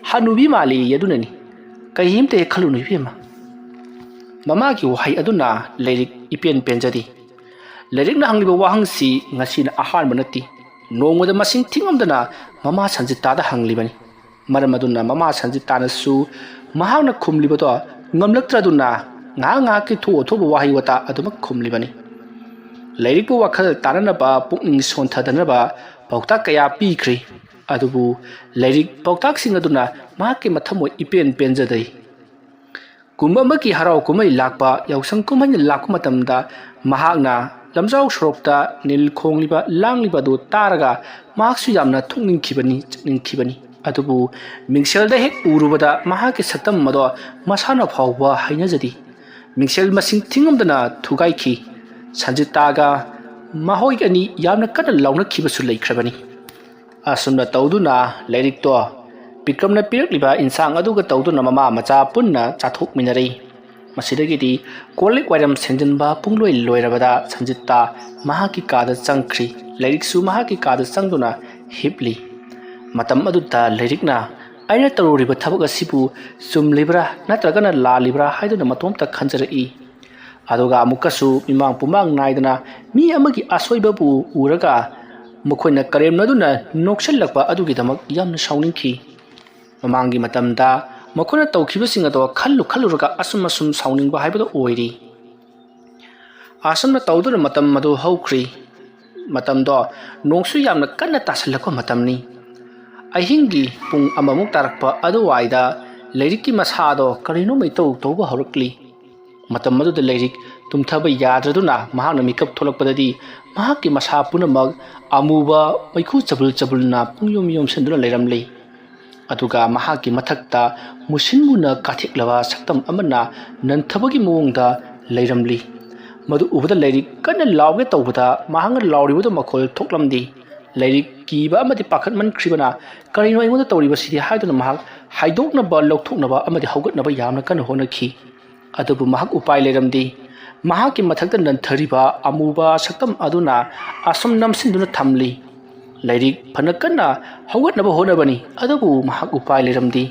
ꯍꯅꯨꯕꯤ ꯃꯥꯜꯂꯤ ꯑꯗꯨꯅꯅꯤ꯫ ꯀꯔꯤꯝꯇ ꯍꯦꯛ ꯈꯜꯂꯨꯅꯨ ꯏꯕꯦꯝꯃ꯫" ꯃꯃꯥꯒꯤ ꯋꯥꯍꯩ ꯑꯗꯨꯅ ꯂꯩꯔꯤꯛ ꯏꯄꯦꯟ ꯄꯦꯟꯖꯗꯦ꯫ ꯂꯩꯔꯤꯛꯅ ꯍꯪꯂꯤꯕ ꯋꯥꯍꯪꯁꯤ ꯉꯁꯤꯅ ꯑꯍꯥꯟꯕ ꯅꯠꯇꯦ꯫ ꯅꯣꯡꯃꯗ ꯃꯁꯤꯡ ꯊꯤꯉꯝꯗꯅ ꯃꯃꯥ ꯁꯟꯖꯤꯇꯥꯗ ꯍꯪꯂꯤꯕꯅꯤ꯫ ꯃꯔꯝ ꯑꯗꯨꯅ ꯃꯃꯥ ꯁꯟꯖꯤꯇꯥꯅꯁꯨ ꯃꯍꯥꯛꯅ ꯈꯨꯝꯂꯤꯕꯗꯣ ꯉꯝꯂꯛꯇ꯭ꯔꯗꯨꯅ ꯉꯥꯏꯍꯥꯛ ꯉꯥꯏꯍꯥꯛꯀꯤ ꯊꯣꯛꯑ ꯊꯣꯛꯄ ꯋꯥꯍꯩ ꯋꯥꯇꯥ ꯑꯗꯨꯃꯛ ꯈꯨꯝꯂꯤꯕꯅꯤ꯫ ꯂꯥꯏꯔꯤꯛꯄꯨ ꯋꯥꯈꯜ ꯇꯥꯅꯅꯕ, ꯄꯨꯛꯅꯤꯡ ꯁꯣꯟꯊꯗꯅꯕ ꯄꯥꯎꯇꯥꯛ ꯀꯌꯥ ꯄꯤꯈ꯭ꯔꯤ꯫ ꯑꯗꯨꯕꯨ ꯂꯥꯏꯔꯤꯛ ꯄꯥꯎꯇꯥꯛꯁꯤꯡ ꯑꯗꯨꯅ ꯃꯍꯥꯛꯀꯤ ꯃꯊꯃꯣꯏ ꯏꯄꯦꯟ ꯄꯦꯟꯖꯗꯦ꯫ ꯀꯨꯝ ꯑꯃꯒꯤ ꯍꯔꯥꯎ ꯀꯨꯝꯍꯩ ꯂꯥꯛꯄ, ꯌꯥꯎꯁꯪ ꯀꯨꯝꯍꯩꯅ ꯂꯥꯛꯄ ꯃꯇꯝꯗ ꯃꯍꯥꯛꯅ ꯂꯝꯖꯥꯎ ꯁꯣꯔꯣꯛꯇ ꯅꯤꯜ ꯈꯣꯡꯂꯤꯕ, ꯂꯥꯡꯂꯤꯕ ꯑꯗꯨ ꯇꯥꯔꯒ ꯃꯍꯥꯛꯁꯨ ꯌꯥꯝꯅ ꯊꯣꯛꯅꯤꯡꯈꯤꯕꯅꯤ, ꯆꯠꯅꯤꯡꯈꯤꯕꯅꯤ꯫ ꯑꯗꯨꯕꯨ ꯃꯤꯡꯁꯦꯜꯗ ꯍꯦꯛ ꯎꯔꯨꯕꯗ ꯃꯍꯥꯛꯀꯤ ꯁꯛꯇꯝ ꯑꯗꯣ ꯃꯁꯥꯅ ꯐꯥꯎꯕ ꯍꯩꯅꯖꯗꯦ꯫ ꯃꯤꯡꯁꯦꯜ ꯃꯁꯤꯡ ꯊꯤꯉꯝꯗꯅ ꯊꯨꯒꯥꯏꯈꯤ꯫ ꯁꯟꯖꯤꯇꯥꯒ ꯃꯈꯣꯏ ꯑꯅꯤ ꯌꯥꯝꯅ ꯀꯟꯅ ꯂꯥꯎꯅꯈꯤꯕꯁꯨ ꯂꯩꯈ꯭ꯔꯕꯅꯤ꯫ ꯑꯁꯨꯝꯅ ꯇꯧꯗꯨꯅ ꯂꯥꯏꯔꯤꯛꯇꯣ ꯕꯤꯀ꯭ꯔꯝꯅ ꯄꯤꯔꯛꯂꯤꯕ ꯏꯟꯁꯥꯡ ꯑꯗꯨꯒ ꯇꯧꯗꯨꯅ ꯃꯃꯥ ꯃꯆꯥ ꯄꯨꯟꯅ ꯆꯥꯊꯣꯛꯃꯤꯟꯅꯔꯤ꯫ ꯃꯁꯤꯗꯒꯤꯗꯤ ꯀꯣꯜ ꯂꯤꯛ ꯋꯥꯏꯔꯝ ꯁꯦꯡꯖꯤꯟꯕ ꯄꯨꯡꯂꯣꯏ ꯂꯣꯏꯔꯕꯗ ꯁꯟꯖꯤꯇꯥ ꯃꯍꯥꯛꯀꯤ ꯀꯥꯗ ꯆꯪꯈ꯭ꯔꯤ꯫ ꯂꯥꯏꯔꯤꯛꯁꯨ ꯃꯍꯥꯛꯀꯤ ꯀꯥꯗ ꯆꯪꯗꯨꯅ ꯍꯤꯞꯂꯤ꯫ ꯃꯇꯝ ꯑꯗꯨꯗ ꯂꯥꯏꯔꯤꯛꯅ, "ꯑꯩꯅ ꯇꯧꯔꯨꯔꯤꯕ ꯊꯕꯛ ꯑꯁꯤꯕꯨ ꯆꯨꯝꯂꯤꯕ꯭ꯔꯥ ꯅꯠꯇ꯭ꯔꯒꯅ ꯂꯥꯜꯂꯤꯕ꯭ꯔꯥ?" ꯍꯥꯏꯗꯨꯅ ꯃꯇꯣꯝꯇ ꯈꯟꯖꯔꯛꯏ꯫ ꯑꯗꯨꯒ ꯑꯃꯨꯛꯀꯁꯨ ꯃꯤꯃꯥꯡ ꯄꯨꯃꯥꯡ ꯅꯥꯏꯗꯅ ꯃꯤ ꯑꯃꯒꯤ ꯑꯁꯣꯏꯕꯕꯨ ꯎꯔꯒ ꯃꯈꯣꯏꯅ ꯀꯔꯦꯝꯅꯗꯨꯅ ꯅꯣꯛꯁꯤꯜꯂꯛꯄ ꯑꯗꯨꯒꯤꯗꯃꯛ ꯌꯥꯝꯅ ꯁꯥꯎꯅꯤꯡꯈꯤ꯫ ꯃꯃꯥꯡꯒꯤ ꯃꯇꯝꯗ ꯃꯈꯣꯏꯅ ꯇꯧꯈꯤꯕꯁꯤꯡ ꯑꯗꯣ ꯈꯜꯂꯨ ꯈꯜꯂꯨꯔꯒ ꯑꯁꯨꯝ ꯑꯁꯨꯝ ꯁꯥꯎꯅꯤꯡꯕ ꯍꯥꯏꯕꯗꯣ ꯑꯣꯏꯔꯤ꯫ ꯑꯁꯨꯝꯅ ꯇꯧꯗꯨꯅ ꯃꯇꯝ ꯑꯗꯨ ꯍꯧꯈ꯭ꯔꯤ꯫ ꯃꯇꯝꯗꯣ ꯅꯣꯡꯁꯨ ꯌꯥꯝꯅ ꯀꯟꯅ ꯇꯥꯁꯤꯜꯂꯛꯄ ꯃꯇꯝꯅꯤ꯫ ꯑꯍꯤꯡꯒꯤ ꯄꯨꯡ ꯑꯃꯃꯨꯛ ꯇꯥꯔꯛꯄ ꯑꯗꯨꯋꯥꯏꯗ ꯂꯥꯏꯔꯤꯛꯀꯤ ꯃꯁꯥꯗꯣ ꯀꯔꯤꯅꯣ ꯃꯩꯇꯧ ꯇꯧꯕ ꯍꯧꯔꯛꯂꯤ꯫ ꯃꯇꯝ ꯑꯗꯨꯗ ꯂꯥꯏꯔꯤꯛ ꯇꯨꯝꯊꯕ ꯌꯥꯗ꯭ꯔꯗꯨꯅ ꯃꯍꯥꯛꯅ ꯃꯤꯀꯞ ꯊꯣꯛꯂꯛꯄꯗꯗꯤ ꯃꯍꯥꯛꯀꯤ ꯃꯁꯥ ꯄꯨꯝꯅꯃꯛ ꯑꯃꯨꯕ ꯃꯩꯈꯨ ꯆꯕꯨꯜ ꯆꯕꯨꯜꯅ ꯄꯨꯡꯌꯣꯝ ꯌꯣꯝꯁꯤꯟꯗꯨꯅ ꯂꯩꯔꯝꯂꯤ꯫ ꯑꯗꯨꯒ ꯃꯍꯥꯛꯀꯤ ꯃꯊꯛꯇ ꯃꯨꯁꯤꯟ ꯃꯨꯅ ꯀꯥꯊꯦꯛꯂꯕ ꯁꯛꯇꯝ ꯑꯃꯅ ꯅꯟꯊꯕꯒꯤ ꯃꯑꯣꯡꯗ ꯂꯩꯔꯝꯂꯤ꯫ ꯃꯗꯨ ꯎꯕꯗ ꯂꯥꯏꯔꯤꯛ ꯀꯟꯅ ꯂꯥꯎꯒꯦ ꯇꯧꯕꯗ ꯃꯍꯥꯛꯅ ꯂꯥꯎꯔꯤꯕꯗꯨ ꯃꯈꯣꯜ ꯊꯣꯛꯂꯝꯗꯦ꯫ ꯂꯥꯏꯔꯤꯛ ꯀꯤꯕ ꯑꯃꯗꯤ ꯄꯥꯈꯠꯃꯟꯈ꯭ꯔꯤꯕꯅ "ꯀꯔꯤꯅꯣ ꯑꯩꯉꯣꯟꯗ ꯇꯧꯔꯤꯕꯁꯤꯗꯤ?" ꯍꯥꯏꯗꯨꯅ ꯃꯍꯥꯛ ꯍꯥꯏꯗꯣꯛꯅꯕ, ꯂꯧꯊꯣꯛꯅꯕ ꯑꯃꯗꯤ ꯍꯧꯒꯠꯅꯕ ꯌꯥꯝꯅ ꯀꯟꯅ ꯍꯣꯠꯅꯈꯤ꯫ ꯑꯗꯨꯕꯨ ꯃꯍꯥꯛ ꯎꯄꯥꯏ ꯂꯩꯔꯝꯗꯦ꯫ ꯃꯍꯥꯛꯀꯤ ꯃꯊꯛꯇ ꯅꯟꯊꯔꯤꯕ ꯑꯃꯨꯕ ꯁꯛꯇꯝ ꯑꯗꯨꯅ ꯑꯁꯨꯝ ꯅꯝꯁꯤꯟꯗꯨꯅ ꯊꯝꯂꯤ꯫ ꯂꯥꯏꯔꯤꯛ ꯐꯅ ꯀꯟꯅ ꯍꯧꯒꯠꯅꯕ ꯍꯣꯠꯅꯕꯅꯤ, ꯑꯗꯨꯕꯨ ꯃꯍꯥꯛ ꯎꯄꯥꯏ ꯂꯩꯔꯝꯗꯦ꯫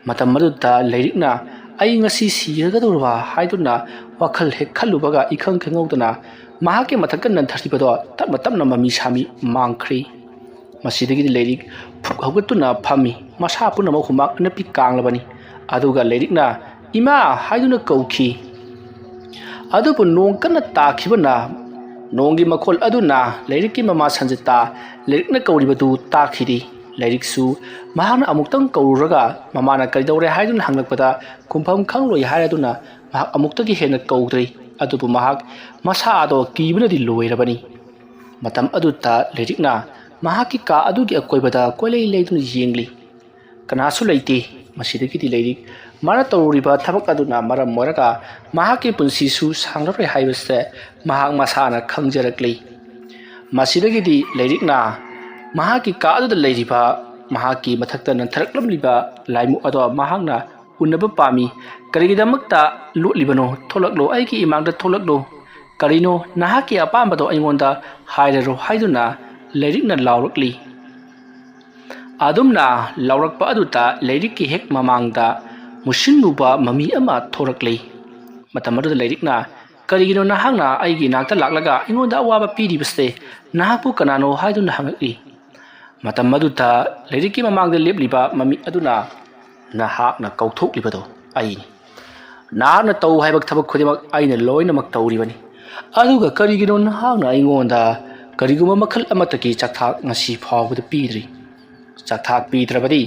ꯃꯇꯝ ꯑꯗꯨꯗ ꯂꯥꯏꯔꯤꯛꯅ "ꯑꯩ ꯉꯁꯤ ꯁꯤꯔꯒꯗꯧꯔꯕ?" ꯍꯥꯏꯗꯨꯅ ꯋꯥꯈꯜ ꯍꯦꯛ ꯈꯜꯂꯨꯕꯒ ꯏꯈꯪ ꯈꯪꯍꯧꯗꯅ ꯃꯍꯥꯛꯀꯤ ꯃꯊꯛꯇ ꯅꯟꯊꯔꯤꯕꯗꯣ ꯇꯞꯅ ꯇꯞꯅ ꯃꯃꯤ ꯁꯥꯃꯤ ꯃꯥꯡꯈ꯭ꯔꯤ꯫ ꯃꯁꯤꯗꯒꯤꯗꯤ ꯂꯥꯏꯔꯤꯛ ꯐꯨꯛ ꯍꯧꯒꯠꯇꯨꯅ ꯐꯝꯃꯤ꯫ ꯃꯁꯥ ꯄꯨꯝꯅꯃꯛ ꯍꯨꯃꯥꯡ ꯑꯅꯞꯄꯤ ꯀꯥꯡꯂꯕꯅꯤ꯫ ꯑꯗꯨꯒ ꯂꯥꯏꯔꯤꯛꯅ "ꯏꯃꯥ" ꯍꯥꯏꯗꯨꯅ ꯀꯧꯈꯤ꯫ ꯑꯗꯨꯕꯨ ꯅꯣꯡ ꯀꯟꯅ ꯇꯥꯈꯤꯕꯅ ꯅꯣꯡꯒꯤ ꯃꯈꯣꯜ ꯑꯗꯨꯅ ꯂꯥꯏꯔꯤꯛꯀꯤ ꯃꯃꯥ ꯁꯟꯖꯤꯇꯥ ꯂꯥꯏꯔꯤꯛꯅ ꯀꯧꯔꯤꯕꯗꯨ ꯇꯥꯈꯤꯗꯦ꯫ ꯂꯥꯏꯔꯤꯛꯁꯨ ꯃꯍꯥꯛꯅ ꯑꯃꯨꯛꯇꯪ ꯀꯧꯔꯨꯔꯒ ꯃꯃꯥꯅ "ꯀꯔꯤꯗꯧꯔꯦ?" ꯍꯥꯏꯗꯨꯅ ꯍꯪꯂꯛꯄꯗ ꯈꯨꯝꯐꯝ ꯈꯪꯂꯣꯏ ꯍꯥꯏꯔꯗꯨꯅ ꯃꯍꯥꯛ ꯑꯃꯨꯛꯇꯒꯤ ꯍꯦꯟꯅ ꯀꯧꯗ꯭ꯔꯦ꯫ ꯑꯗꯨꯕꯨ ꯃꯍꯥꯛ ꯃꯁꯥ ꯑꯗꯣ ꯀꯤꯕꯅꯗꯤ ꯂꯣꯏꯔꯕꯅꯤ꯫ ꯃꯇꯝ ꯑꯗꯨꯗ ꯂꯥꯏꯔꯤꯛꯅ ꯃꯍꯥꯛꯀꯤ ꯀꯥ ꯑꯗꯨꯒꯤ ꯑꯀꯣꯏꯕꯗ ꯀꯣꯏꯂꯩ ꯂꯩꯗꯨꯅ ꯌꯦꯡꯂꯤ꯫ ꯀꯅꯥꯁꯨ ꯂꯩꯇꯦ꯫ ꯃꯁꯤꯗꯒꯤꯗꯤ ꯂꯥꯏꯔꯤꯛ ꯃꯥꯅ ꯇꯧꯔꯨꯔꯤꯕ ꯊꯕꯛ ꯑꯗꯨꯅ ꯃꯔꯝ ꯑꯣꯏꯔꯒ ꯃꯍꯥꯛꯀꯤ ꯄꯨꯟꯁꯤꯁꯨ ꯁꯥꯡꯂꯔꯣꯏ ꯍꯥꯏꯕꯁꯦ ꯃꯍꯥꯛ ꯃꯁꯥꯅ ꯈꯪꯖꯔꯛꯂꯤ꯫ ꯃꯁꯤꯗꯒꯤꯗꯤ ꯂꯥꯏꯔꯤꯛꯅ ꯃꯍꯥꯛꯀꯤ ꯀꯥ ꯑꯗꯨꯗ ꯂꯩꯔꯤꯕ ꯃꯍꯥꯛꯀꯤ ꯃꯊꯛꯇ ꯅꯟꯊꯔꯛꯂꯝꯂꯤꯕ ꯂꯥꯏꯃꯨꯛ ꯑꯗꯣ ꯃꯍꯥꯛꯅ ꯎꯅꯕ ꯄꯥꯝꯃꯤ꯫ "ꯀꯔꯤꯒꯤꯗꯃꯛꯇ ꯂꯣꯠꯂꯤꯕꯅꯣ? ꯊꯣꯛꯂꯛꯂꯣ, ꯑꯩꯒꯤ ꯏꯃꯥꯡꯗ ꯊꯣꯛꯂꯛꯂꯣ꯫ ꯀꯔꯤꯅꯣ ꯅꯍꯥꯛꯀꯤ ꯑꯄꯥꯝꯕꯗꯣ ꯑꯩꯉꯣꯟꯗ ꯍꯥꯏꯔꯔꯣ" ꯍꯥꯏꯗꯨꯅ ꯂꯥꯏꯔꯤꯛꯅ ꯂꯥꯎꯔꯛꯂꯤ꯫ ꯑꯗꯨꯝꯅ ꯂꯥꯎꯔꯛꯄ ꯑꯗꯨꯗ ꯂꯥꯏꯔꯤꯛꯀꯤ ꯍꯦꯛ ꯃꯃꯥꯡꯗ ꯃꯨꯁꯤꯟꯃꯨꯕ ꯃꯃꯤ ꯑꯃ ꯊꯣꯔꯛꯂꯤ꯫ ꯃꯇꯝ ꯑꯗꯨꯗ ꯂꯥꯏꯔꯤꯛꯅ, "ꯀꯔꯤꯒꯤꯅꯣ ꯅꯍꯥꯛꯅ ꯑꯩꯒꯤ ꯏꯅꯥꯛꯇ ꯂꯥꯛꯂꯒ ꯑꯩꯉꯣꯟꯗ ꯑꯋꯥꯕ ꯄꯤꯔꯤꯕꯁꯦ? ꯅꯍꯥꯛꯄꯨ ꯀꯅꯥꯅꯣ?" ꯍꯥꯏꯗꯨꯅ ꯍꯪꯉꯛꯏ꯫ ꯃꯇꯝ ꯑꯗꯨꯗ ꯂꯥꯏꯔꯤꯛꯀꯤ ꯃꯃꯥꯡꯗ ꯂꯦꯞꯂꯤꯕ ꯃꯃꯤ ꯑꯗꯨꯅ, "ꯅꯍꯥꯛꯅ ꯀꯧꯊꯣꯛꯂꯤꯕꯗꯣ ꯑꯩꯅꯤ꯫ ꯅꯍꯥꯛꯅ ꯇꯧ ꯍꯥꯏꯕ ꯊꯕꯛ ꯈꯨꯗꯤꯡꯃꯛ ꯑꯩꯅ ꯂꯣꯏꯅꯃꯛ ꯇꯧꯔꯤꯕꯅꯤ꯫ ꯑꯗꯨꯒ ꯀꯔꯤꯒꯤꯅꯣ ꯅꯍꯥꯛꯅ ꯑꯩꯉꯣꯟꯗ ꯀꯔꯤꯒꯨꯝꯕ ꯃꯈꯜ ꯑꯃꯠꯇꯒꯤ ꯆꯥꯛꯊꯥꯛ ꯉꯁꯤ ꯐꯥꯎꯕꯗ ꯄꯤꯗ꯭ꯔꯤ? ꯆꯥꯛꯊꯥꯛ ꯄꯤꯗ꯭ꯔꯕꯗꯤ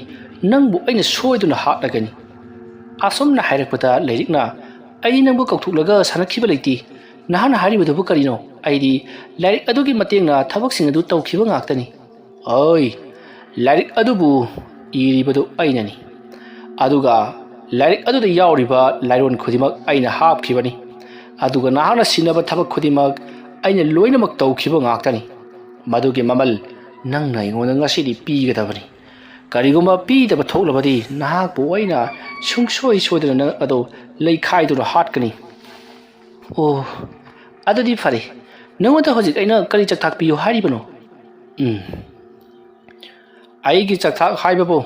ꯅꯪꯕꯨ ꯑꯩꯅ ꯁꯣꯏꯗꯅ ꯍꯥꯠꯂꯒꯅꯤ꯫" ꯑꯁꯨꯝꯅ ꯍꯥꯏꯔꯛꯄꯗ ꯂꯥꯏꯔꯤꯛꯅ, "ꯑꯩꯗꯤ ꯅꯪꯕꯨ ꯀꯧꯊꯣꯛꯂꯒ ꯁꯥꯟꯅꯈꯤꯕ ꯂꯩꯇꯦ꯫ ꯅꯍꯥꯛꯅ ꯍꯥꯏꯔꯤꯕꯗꯨꯕꯨ ꯀꯔꯤꯅꯣ? ꯑꯩꯗꯤ ꯂꯥꯏꯔꯤꯛ ꯑꯗꯨꯒꯤ ꯃꯇꯦꯡꯅ ꯊꯕꯛꯁꯤꯡ ꯑꯗꯨ ꯇꯧꯈꯤꯕ ꯉꯥꯛꯇꯅꯤ꯫" "ꯑꯣꯏ, ꯂꯥꯏꯔꯤꯛ ꯑꯗꯨꯕꯨ ꯏꯔꯤꯕꯗꯨ ꯑꯩꯅꯅꯤ꯫ ꯑꯗꯨꯒ ꯂꯥꯏꯔꯤꯛ ꯑꯗꯨꯗ ꯌꯥꯎꯔꯤꯕ ꯂꯥꯏꯔꯣꯟ ꯈꯨꯗꯤꯡꯃꯛ ꯑꯩꯅ ꯍꯥꯞꯈꯤꯕꯅꯤ꯫ ꯑꯗꯨꯒ ꯅꯍꯥꯛꯅ ꯁꯤꯟꯅꯕ ꯊꯕꯛ ꯈꯨꯗꯤꯡꯃꯛ ꯑꯩꯅ ꯂꯣꯏꯅꯃꯛ ꯇꯧꯈꯤꯕ ꯉꯥꯛꯇꯅꯤ꯫ ꯃꯗꯨꯒꯤ ꯃꯃꯜ ꯅꯪꯅ ꯑꯩꯉꯣꯟꯗ ꯉꯁꯤꯗꯤ ꯄꯤꯒꯗꯕꯅꯤ꯫ ꯀꯔꯤꯒꯨꯝꯕ ꯄꯤꯗꯕ ꯊꯣꯛꯂꯕꯗꯤ ꯅꯍꯥꯛꯄꯨ ꯑꯩꯅ ꯁꯨꯡꯁꯣꯏ ꯁꯣꯏꯗꯅ ꯅꯪ ꯑꯗꯨ ꯂꯩꯈꯥꯏꯗꯨꯅ ꯍꯥꯠꯀꯅꯤ꯫" "ꯑꯣ, ꯑꯗꯨꯗꯤ ꯐꯔꯦ꯫ ꯅꯪꯉꯣꯟꯗ ꯍꯧꯖꯤꯛ ꯑꯩꯅ ꯀꯔꯤ ꯆꯥꯛꯊꯥꯛ ꯄꯤꯌꯨ ꯍꯥꯏꯔꯤꯕꯅꯣ?" "ꯎꯝ, ꯑꯩꯒꯤ ꯆꯥꯛꯊꯥꯛ ꯍꯥꯏꯕꯕꯨ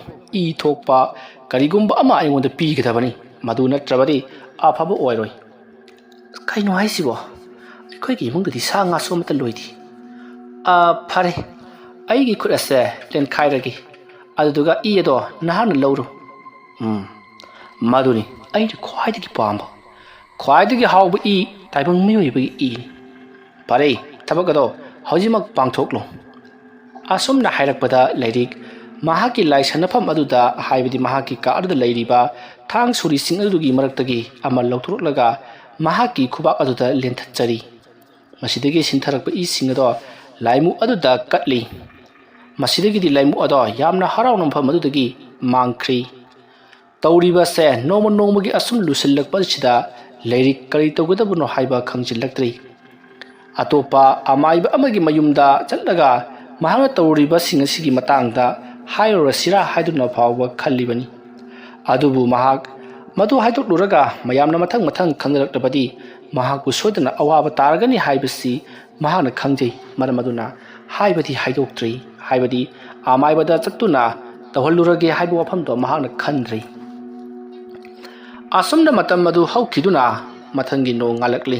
ꯏ ꯊꯣꯛꯄ ꯀꯔꯤꯒꯨꯝꯕ ꯑꯃ ꯑꯩꯉꯣꯟꯗ ꯄꯤꯒꯗꯕꯅꯤ꯫ ꯃꯗꯨ ꯅꯠꯇ꯭ꯔꯕꯗꯤ ꯑꯐꯕ ꯑꯣꯏꯔꯣꯏ꯫" "ꯀꯩꯅꯣ ꯍꯥꯏꯁꯤꯕꯣ? ꯑꯩꯈꯣꯏꯒꯤ ꯏꯃꯨꯡꯗꯗꯤ ꯁꯥ ꯉꯥꯁꯨ ꯑꯃꯠꯇ ꯂꯣꯏꯗꯦ꯫" "ꯑ, ꯐꯔꯦ, ꯑꯩꯒꯤ ꯈꯨꯠ ꯑꯁꯦ ꯂꯦꯟꯈꯥꯏꯔꯒꯦ, ꯑꯗꯨꯗꯨꯒ ꯏ ꯑꯗꯣ ꯅꯍꯥꯛꯅ ꯂꯧꯔꯣ꯫" "ꯎꯝ, "ꯃꯗꯨꯅꯤ ꯑꯩꯅ ꯈ꯭ꯋꯥꯏꯗꯒꯤ ꯄꯥꯝꯕ, ꯈ꯭ꯋꯥꯏꯗꯒꯤ ꯍꯥꯎꯕ ꯏ, ꯇꯥꯏꯕꯪ ꯃꯤꯑꯣꯏꯕꯒꯤ ꯏꯅꯤ꯫ ꯐꯔꯦ, ꯊꯕꯛ ꯑꯗꯣ ꯍꯧꯖꯤꯛꯃꯛ ꯄꯥꯡꯊꯣꯛꯂꯣ"꯫ ꯑꯁꯨꯝꯅ ꯍꯥꯏꯔꯛꯄꯗ ꯂꯥꯏꯔꯤꯛ ꯃꯍꯥꯛꯀꯤ ꯂꯥꯏꯁꯟꯅꯐꯝ ꯑꯗꯨꯗ, ꯍꯥꯏꯕꯗꯤ ꯃꯍꯥꯛꯀꯤ ꯀꯥ ꯑꯗꯨꯗ ꯂꯩꯔꯤꯕ ꯊꯥꯡ ꯁꯣꯔꯤꯁꯤꯡ ꯑꯗꯨꯒꯤ ꯃꯔꯛꯇꯒꯤ ꯑꯃ ꯂꯧꯊꯣꯛꯂꯒ ꯃꯍꯥꯛꯀꯤ ꯈꯨꯕꯥꯛ ꯑꯗꯨꯗ ꯂꯦꯟꯊꯠꯆꯔꯤ꯫ ꯃꯁꯤꯗꯒꯤ ꯁꯤꯟꯊꯔꯛꯄ ꯏꯁꯤꯡ ꯑꯗꯣ ꯂꯥꯏꯃꯨ ꯑꯗꯨꯗ ꯀꯠꯂꯤ꯫ ꯃꯁꯤꯗꯒꯤꯗꯤ ꯂꯥꯏꯃꯨ ꯑꯗꯣ ꯌꯥꯝꯅ ꯍꯔꯥꯎꯅ ꯃꯐꯝ ꯑꯗꯨꯗꯒꯤ ꯃꯥꯡꯈ꯭ꯔꯤ꯫ ꯇꯧꯔꯤꯕꯁꯦ ꯅꯣꯡꯃ ꯅꯣꯡꯃꯒꯤ ꯑꯁꯨꯝ ꯂꯨꯁꯤꯜꯂꯛꯄ ꯑꯁꯤꯗ ꯂꯥꯏꯔꯤꯛ ꯀꯔꯤ ꯇꯧꯒꯗꯕꯅꯣ ꯍꯥꯏꯕ ꯈꯪꯖꯤꯜꯂꯛꯇ꯭ꯔꯤ꯫ ꯑꯇꯣꯞꯄ ꯑꯃꯥꯏꯕ ꯑꯃꯒꯤ ꯃꯌꯨꯝꯗ ꯆꯠꯂꯒ ꯃꯍꯥꯛꯅ ꯇꯧꯔꯤꯕꯁꯤꯡ ꯑꯁꯤꯒꯤ ꯃꯇꯥꯡꯗ ꯍꯥꯏꯔꯨꯔꯁꯤꯔꯥ ꯍꯥꯏꯗꯨꯅ ꯐꯥꯎꯕ ꯈꯜꯂꯤꯕꯅꯤ꯫ ꯑꯗꯨꯕꯨ ꯃꯍꯥꯛ ꯃꯗꯨ ꯍꯥꯏꯗꯣꯛꯂꯨꯔꯒ ꯃꯌꯥꯝꯅ ꯃꯊꯪ ꯃꯊꯪ ꯈꯪꯅꯔꯛꯂꯕꯗꯤ ꯃꯍꯥꯛꯄꯨ ꯁꯣꯏꯗꯅ ꯑꯋꯥꯕ ꯇꯥꯔꯒꯅꯤ ꯍꯥꯏꯕꯁꯤ ꯃꯍꯥꯛꯅ ꯈꯪꯖꯩ꯫ ꯃꯔꯝ ꯑꯗꯨꯅ ꯍꯥꯏꯕꯗꯤ ꯍꯥꯏꯗꯣꯛꯇ꯭ꯔꯤ, ꯍꯥꯏꯕꯗꯤ ꯑꯃꯥꯏꯕꯗ ꯆꯠꯇꯨꯅ ꯇꯧꯍꯜꯂꯨꯔꯒꯦ ꯍꯥꯏꯕ ꯋꯥꯐꯝꯗꯣ ꯃꯍꯥꯛꯅ ꯈꯟꯗ꯭ꯔꯤ꯫ ꯑꯁꯨꯝꯅ ꯃꯇꯝ ꯑꯗꯨ ꯍꯧꯈꯤꯗꯨꯅ ꯃꯊꯪꯒꯤ ꯅꯣꯡ ꯉꯥꯜꯂꯛꯂꯤ꯫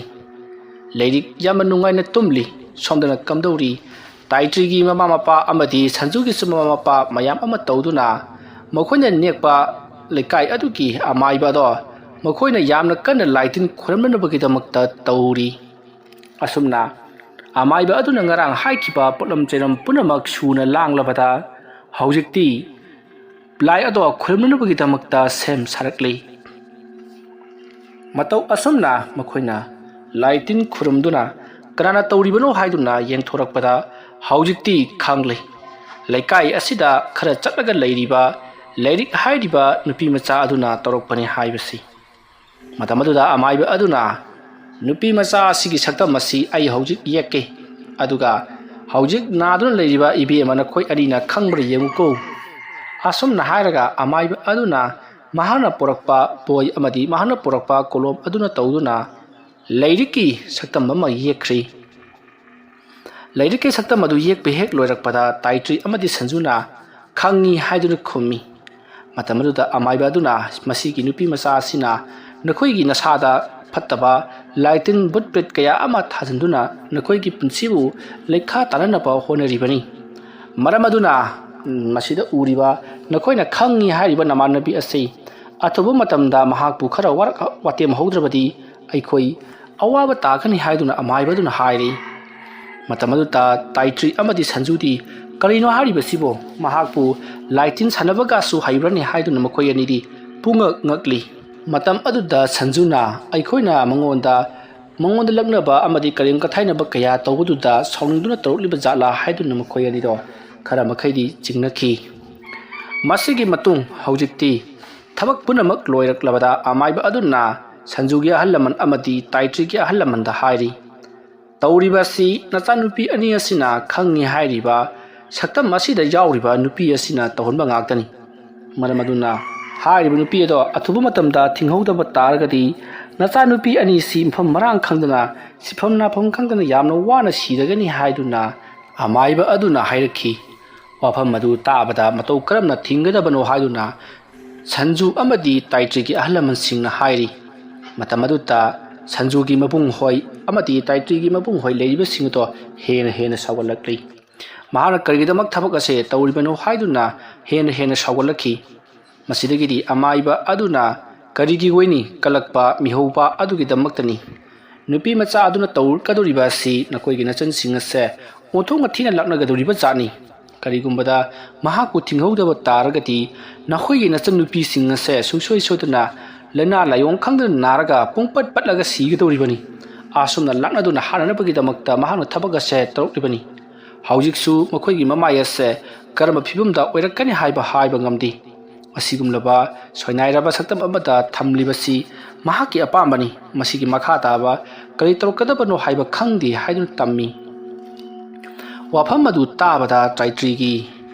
ꯂꯥꯏꯔꯤꯛ ꯌꯥꯝꯅ ꯅꯨꯡꯉꯥꯏꯅ ꯇꯨꯝꯂꯤ꯫ ꯁꯣꯝꯗꯅ ꯀꯝꯗꯧꯔꯤ? ꯇꯥꯏꯇ꯭ꯔꯤꯒꯤ ꯃꯃꯥ ꯃꯄꯥ ꯑꯃꯗꯤ ꯁꯟꯖꯨꯒꯤꯁꯨ ꯃꯃꯥ ꯃꯄꯥ ꯃꯌꯥꯝ ꯑꯃ ꯇꯧꯗꯨꯅ ꯃꯈꯣꯏꯅ ꯅꯦꯛꯄ ꯂꯩꯀꯥꯏ ꯑꯗꯨꯒꯤ ꯑꯃꯥꯏꯕ ꯑꯗꯣ ꯃꯈꯣꯏꯅ ꯌꯥꯝꯅ ꯀꯟꯅ ꯂꯥꯏ ꯇꯤꯟ ꯈꯣꯏꯔꯝꯅꯅꯕꯒꯤꯗꯃꯛꯇ ꯇꯧꯔꯤ꯫ ꯑꯁꯨꯝꯅ ꯑꯃꯥꯏꯕ ꯑꯗꯨꯅ ꯉꯔꯥꯡ ꯍꯥꯏꯈꯤꯕ ꯄꯣꯠꯂꯝ ꯆꯩꯔꯝ ꯄꯨꯝꯅꯃꯛ ꯁꯨꯅ ꯂꯥꯡꯂꯕꯗ ꯍꯧꯖꯤꯛꯇꯤ ꯂꯥꯏ ꯑꯗꯣ ꯈꯨꯔꯨꯝꯅꯅꯕꯒꯤꯗꯃꯛꯇ ꯁꯦꯝ ꯁꯥꯔꯛꯂꯤ꯫ ꯃꯇꯧ ꯑꯁꯨꯝꯅ ꯃꯈꯣꯏꯅ ꯂꯥꯏ ꯇꯤꯟ ꯈꯨꯔꯨꯝꯗꯨꯅ ꯀꯅꯥꯅ ꯇꯧꯔꯤꯕꯅꯣ ꯍꯥꯏꯗꯨꯅ ꯌꯦꯡꯊꯣꯔꯛꯄꯗ ꯍꯧꯖꯤꯛꯇꯤ ꯈꯪꯂꯦ꯫ ꯂꯩꯀꯥꯏ ꯑꯁꯤꯗ ꯈꯔ ꯆꯠꯂꯒ ꯂꯩꯔꯤꯕ ꯂꯥꯏꯔꯤꯛ ꯍꯥꯏꯔꯤꯕ ꯅꯨꯄꯤ ꯃꯆꯥ ꯑꯗꯨꯅ ꯇꯧꯔꯛꯄꯅꯤ ꯍꯥꯏꯕꯁꯤ꯫ ꯃꯇꯝ ꯑꯗꯨꯗ ꯑꯃꯥꯏꯕ ꯑꯗꯨꯅ, "ꯅꯨꯄꯤ ꯃꯆꯥ ꯑꯁꯤꯒꯤ ꯁꯛꯇꯝ ꯑꯁꯤ ꯑꯩ ꯍꯧꯖꯤꯛ ꯌꯦꯛꯀꯦ, ꯑꯗꯨꯒ ꯍꯧꯖꯤꯛ ꯅꯥꯗꯨꯅ ꯂꯩꯔꯤꯕ ꯏꯕꯦꯝꯃ ꯅꯈꯣꯏ ꯑꯅꯤꯅ ꯈꯪꯕ꯭ꯔꯥ ꯌꯦꯡꯉꯨꯀꯣ"꯫ ꯑꯁꯨꯝꯅ ꯍꯥꯏꯔꯒ ꯑꯃꯥꯏꯕ ꯑꯗꯨꯅ ꯃꯍꯥꯛꯅ ꯄꯨꯔꯛꯄ ꯕꯣꯏ ꯑꯃꯗꯤ ꯃꯍꯥꯛꯅ ꯄꯨꯔꯛꯄ ꯀꯣꯂꯣꯝ ꯑꯗꯨꯅ ꯇꯧꯗꯨꯅ ꯂꯥꯏꯔꯤꯛꯀꯤ ꯁꯛꯇꯝ ꯑꯃ ꯌꯦꯛꯈ꯭ꯔꯤ꯫ ꯂꯥꯏꯔꯤꯛꯀꯤ ꯁꯛꯇꯝ ꯑꯗꯨ ꯌꯦꯛꯄ ꯍꯦꯛ ꯂꯣꯏꯔꯛꯄꯗ ꯇꯥꯏꯇ꯭ꯔꯤ ꯑꯃꯗꯤ ꯁꯟꯖꯨꯅ "ꯈꯪꯉꯤ" ꯍꯥꯏꯗꯨꯅ ꯈꯨꯝꯃꯤ꯫ ꯃꯇꯝ ꯑꯗꯨꯗ ꯑꯃꯥꯏꯕ ꯑꯗꯨꯅ, "ꯃꯁꯤꯒꯤ ꯅꯨꯄꯤ ꯃꯆꯥ ꯑꯁꯤꯅ ꯅꯈꯣꯏꯒꯤ ꯅꯁꯥꯗ ꯐꯠꯇꯕ ꯂꯥꯏꯇꯤꯟ ꯕꯨꯠ ꯄ꯭ꯔꯦꯠ ꯀꯌꯥ ꯑꯃ ꯊꯥꯖꯤꯟꯗꯨꯅ ꯅꯈꯣꯏꯒꯤ ꯄꯨꯟꯁꯤꯕꯨ ꯂꯩꯈꯥ ꯇꯥꯅꯅꯕ ꯍꯣꯠꯅꯔꯤꯕꯅꯤ꯫ ꯃꯔꯝ ꯑꯗꯨꯅ ꯃꯁꯤꯗ ꯎꯔꯤꯕ ꯅꯈꯣꯏꯅ ꯈꯪꯉꯤ ꯍꯥꯏꯔꯤꯕ ꯅꯃꯥꯟꯅꯕꯤ ꯑꯁꯤ ꯑꯊꯨꯕ ꯃꯇꯝꯗ ꯃꯍꯥꯛꯄꯨ ꯈꯔ ꯋꯥꯔꯛ ꯋꯥꯇꯦꯝꯍꯧꯗ꯭ꯔꯕꯗꯤ ꯑꯩꯈꯣꯏ ꯑꯋꯥꯕ ꯇꯥꯒꯅꯤ ꯍꯥꯏꯗꯨꯅ ꯑꯃꯥꯏꯕ ꯑꯗꯨꯅ ꯍꯥꯏꯔꯤ꯫ ꯃꯇꯝ ꯑꯗꯨꯗ ꯇꯥꯏꯇ꯭ꯔꯤ ꯑꯃꯗꯤ ꯁꯟꯖꯨꯗꯤ ꯀꯔꯤꯅꯣ ꯍꯥꯏꯔꯤꯕꯁꯤꯕꯣ? ꯃꯍꯥꯛꯄꯨ ꯂꯥꯏꯇꯤꯟ ꯁꯥꯟꯅꯕꯒꯁꯨ ꯍꯩꯕ꯭ꯔꯅꯤ ꯍꯥꯏꯗꯨꯅ ꯃꯈꯣꯏ ꯑꯅꯤꯗꯤ ꯄꯨꯡꯉꯛ ꯉꯛꯂꯤ꯫ ꯃꯇꯝ ꯑꯗꯨꯗ ꯁꯟꯖꯨꯅ ꯑꯩꯈꯣꯏꯅ ꯃꯉꯣꯟꯗ ꯃꯉꯣꯟꯗ ꯂꯛꯅꯕ ꯑꯃꯗꯤ ꯀꯔꯦꯝ ꯀꯊꯥꯏꯅꯕ ꯀꯌꯥ ꯇꯧꯕꯗꯨꯗ ꯁꯥꯎꯅꯤꯡꯗꯨꯅ ꯇꯧꯔꯛꯂꯤꯕ ꯖꯥꯠꯂꯥ ꯍꯥꯏꯗꯨꯅ ꯃꯈꯣꯏ ꯑꯅꯤꯗꯣ ꯈꯔ ꯃꯈꯩꯗꯤ ꯆꯤꯡꯅꯈꯤ꯫ ꯃꯁꯤꯒꯤ ꯃꯇꯨꯡ ꯍꯧꯖꯤꯛꯇꯤ ꯊꯕꯛ ꯄꯨꯝꯅꯃꯛ ꯂꯣꯏꯔꯛꯂꯕꯗ ꯑꯃꯥꯏꯕ ꯑꯗꯨꯅ ꯁꯟꯖꯨꯒꯤ ꯑꯍꯜ ꯂꯃꯟ ꯑꯃꯗꯤ ꯇꯥꯏꯇ꯭ꯔꯤꯒꯤ ꯑꯍꯜ ꯂꯃꯟꯗ ꯍꯥꯏꯔꯤ, "ꯇꯧꯔꯤꯕ ꯑꯁꯤ ꯅꯆꯥꯅꯨꯄꯤ ꯑꯅꯤ ꯑꯁꯤꯅ ꯈꯪꯉꯤ ꯍꯥꯏꯔꯤꯕ ꯁꯛꯇꯝ ꯑꯁꯤꯗ ꯌꯥꯎꯔꯤꯕ ꯅꯨꯄꯤ ꯑꯁꯤꯅ ꯇꯧꯍꯟꯕ ꯉꯥꯛꯇꯅꯤ꯫ ꯃꯔꯝ ꯑꯗꯨꯅ ꯍꯥꯏꯔꯤꯕ ꯅꯨꯄꯤ ꯑꯗꯣ ꯑꯊꯨꯕ ꯃꯇꯝꯗ ꯊꯤꯡꯍꯧꯗꯕ ꯇꯥꯔꯒꯗꯤ ꯅꯆꯥꯅꯨꯄꯤ ꯑꯅꯤꯁꯤ ꯃꯐꯝ ꯃꯔꯥꯡ ꯈꯪꯗꯅ, ꯁꯤꯐꯝ ꯅꯥꯐꯝ ꯈꯪꯗꯅ ꯌꯥꯝꯅ ꯋꯥꯅ ꯁꯤꯔꯒꯅꯤ" ꯍꯥꯏꯗꯨꯅ ꯑꯃꯥꯏꯕ ꯑꯗꯨꯅ ꯍꯥꯏꯔꯛꯈꯤ꯫ ꯋꯥꯐꯝ ꯑꯗꯨ ꯇꯥꯕꯗ ꯃꯇꯧ ꯀꯔꯝꯅ ꯊꯤꯡꯒꯗꯕꯅꯣ ꯍꯥꯏꯗꯨꯅ ꯁꯟꯖꯨ ꯑꯃꯗꯤ ꯇꯥꯏꯇ꯭ꯔꯤꯒꯤ ꯑꯍꯜ ꯂꯃꯟꯁꯤꯡꯅ ꯍꯥꯏꯔꯤ꯫ ꯃꯇꯝ ꯑꯗꯨꯗ ꯁꯟꯖꯨꯒꯤ ꯃꯕꯨꯡ ꯍꯣꯏ ꯑꯃꯗꯤ ꯇꯥꯏꯇ꯭ꯔꯤꯒꯤ ꯃꯕꯨꯡ ꯍꯣꯏ ꯂꯩꯔꯤꯕꯁꯤꯡ ꯑꯗꯣ ꯍꯦꯟꯅ ꯍꯦꯟꯅ ꯁꯥꯎꯒꯠꯂꯛꯂꯤ꯫ ꯃꯍꯥꯛꯅ ꯀꯔꯤꯒꯤꯗꯃꯛ ꯊꯕꯛ ꯑꯁꯦ ꯇꯧꯔꯤꯕꯅꯣ ꯍꯥꯏꯗꯨꯅ ꯍꯦꯟꯅ ꯍꯦꯟꯅ ꯁꯥꯎꯒꯠꯂꯛꯈꯤ꯫ ꯃꯁꯤꯗꯒꯤꯗꯤ ꯑꯃꯥꯏꯕ ꯑꯗꯨꯅ ꯀꯔꯤꯒꯤ ꯑꯣꯏꯅꯤ ꯀꯜꯂꯛꯄ ꯃꯤꯍꯧꯕ ꯑꯗꯨꯒꯤꯗꯃꯛꯇꯅꯤ꯫ ꯅꯨꯄꯤ ꯃꯆꯥ ꯑꯗꯨꯅ ꯇꯧꯔꯛꯀꯗꯧꯔꯤꯕ ꯑꯁꯤ ꯅꯈꯣꯏꯒꯤ ꯅꯆꯟꯁꯤꯡ ꯑꯁꯦ ꯑꯣꯟꯊꯣꯛꯅ ꯊꯤꯅ ꯂꯥꯛꯅꯒꯗꯧꯔꯤꯕ ꯖꯥꯠꯅꯤ꯫ ꯀꯔꯤꯒꯨꯝꯕꯗ ꯃꯍꯥꯛꯄꯨ ꯊꯤꯡꯍꯧꯗꯕ ꯇꯥꯔꯒꯗꯤ ꯅꯈꯣꯏꯒꯤ ꯅꯆꯟꯅꯨꯄꯤꯁꯤꯡ ꯑꯁꯦ ꯁꯨꯡꯁꯣꯏ ꯁꯣꯏꯗꯅ ꯂꯥꯏꯅꯥ ꯂꯥꯏꯑꯣꯡ ꯈꯪꯗꯅ ꯅꯥꯔꯒ ꯄꯨꯡꯄꯠ ꯄꯠꯂꯒ ꯁꯤꯒꯗꯧꯔꯤꯕꯅꯤ꯫ ꯑꯁꯨꯝꯅ ꯂꯥꯛꯅꯗꯨꯅ ꯍꯥꯠꯅꯅꯕꯒꯤꯗꯃꯛꯇ ꯃꯍꯥꯛꯅ ꯊꯕꯛ ꯑꯁꯦ ꯇꯧꯔꯛꯂꯤꯕꯅꯤ꯫ ꯍꯧꯖꯤꯛꯁꯨ ꯃꯈꯣꯏꯒꯤ ꯃꯃꯥꯏ ꯑꯁꯦ ꯀꯔꯝꯕ ꯐꯤꯕꯝꯗ ꯑꯣꯏꯔꯛꯀꯅꯤ ꯍꯥꯏꯕ ꯍꯥꯏꯕ ꯉꯝꯗꯦ꯫ ꯑꯁꯤꯒꯨꯝꯂꯕ ꯁꯣꯏꯅꯥꯏꯔꯕ ꯁꯛꯇꯝ ꯑꯃꯗ ꯊꯝꯂꯤꯕꯁꯤ ꯃꯍꯥꯛꯀꯤ ꯑꯄꯥꯝꯕꯅꯤ꯫ ꯃꯁꯤꯒꯤ ꯃꯈꯥ ꯇꯥꯕ ꯀꯔꯤ ꯇꯧꯔꯛꯀꯗꯕꯅꯣ ꯍꯥꯏꯕ ꯈꯪꯗꯦ ꯍꯥꯏꯗꯨꯅ ꯇꯝꯃꯤ꯫ ꯋꯥꯐꯝ ꯑꯗꯨ ꯇꯥꯕꯗ ꯇꯥꯏꯇ꯭ꯔꯤꯒꯤ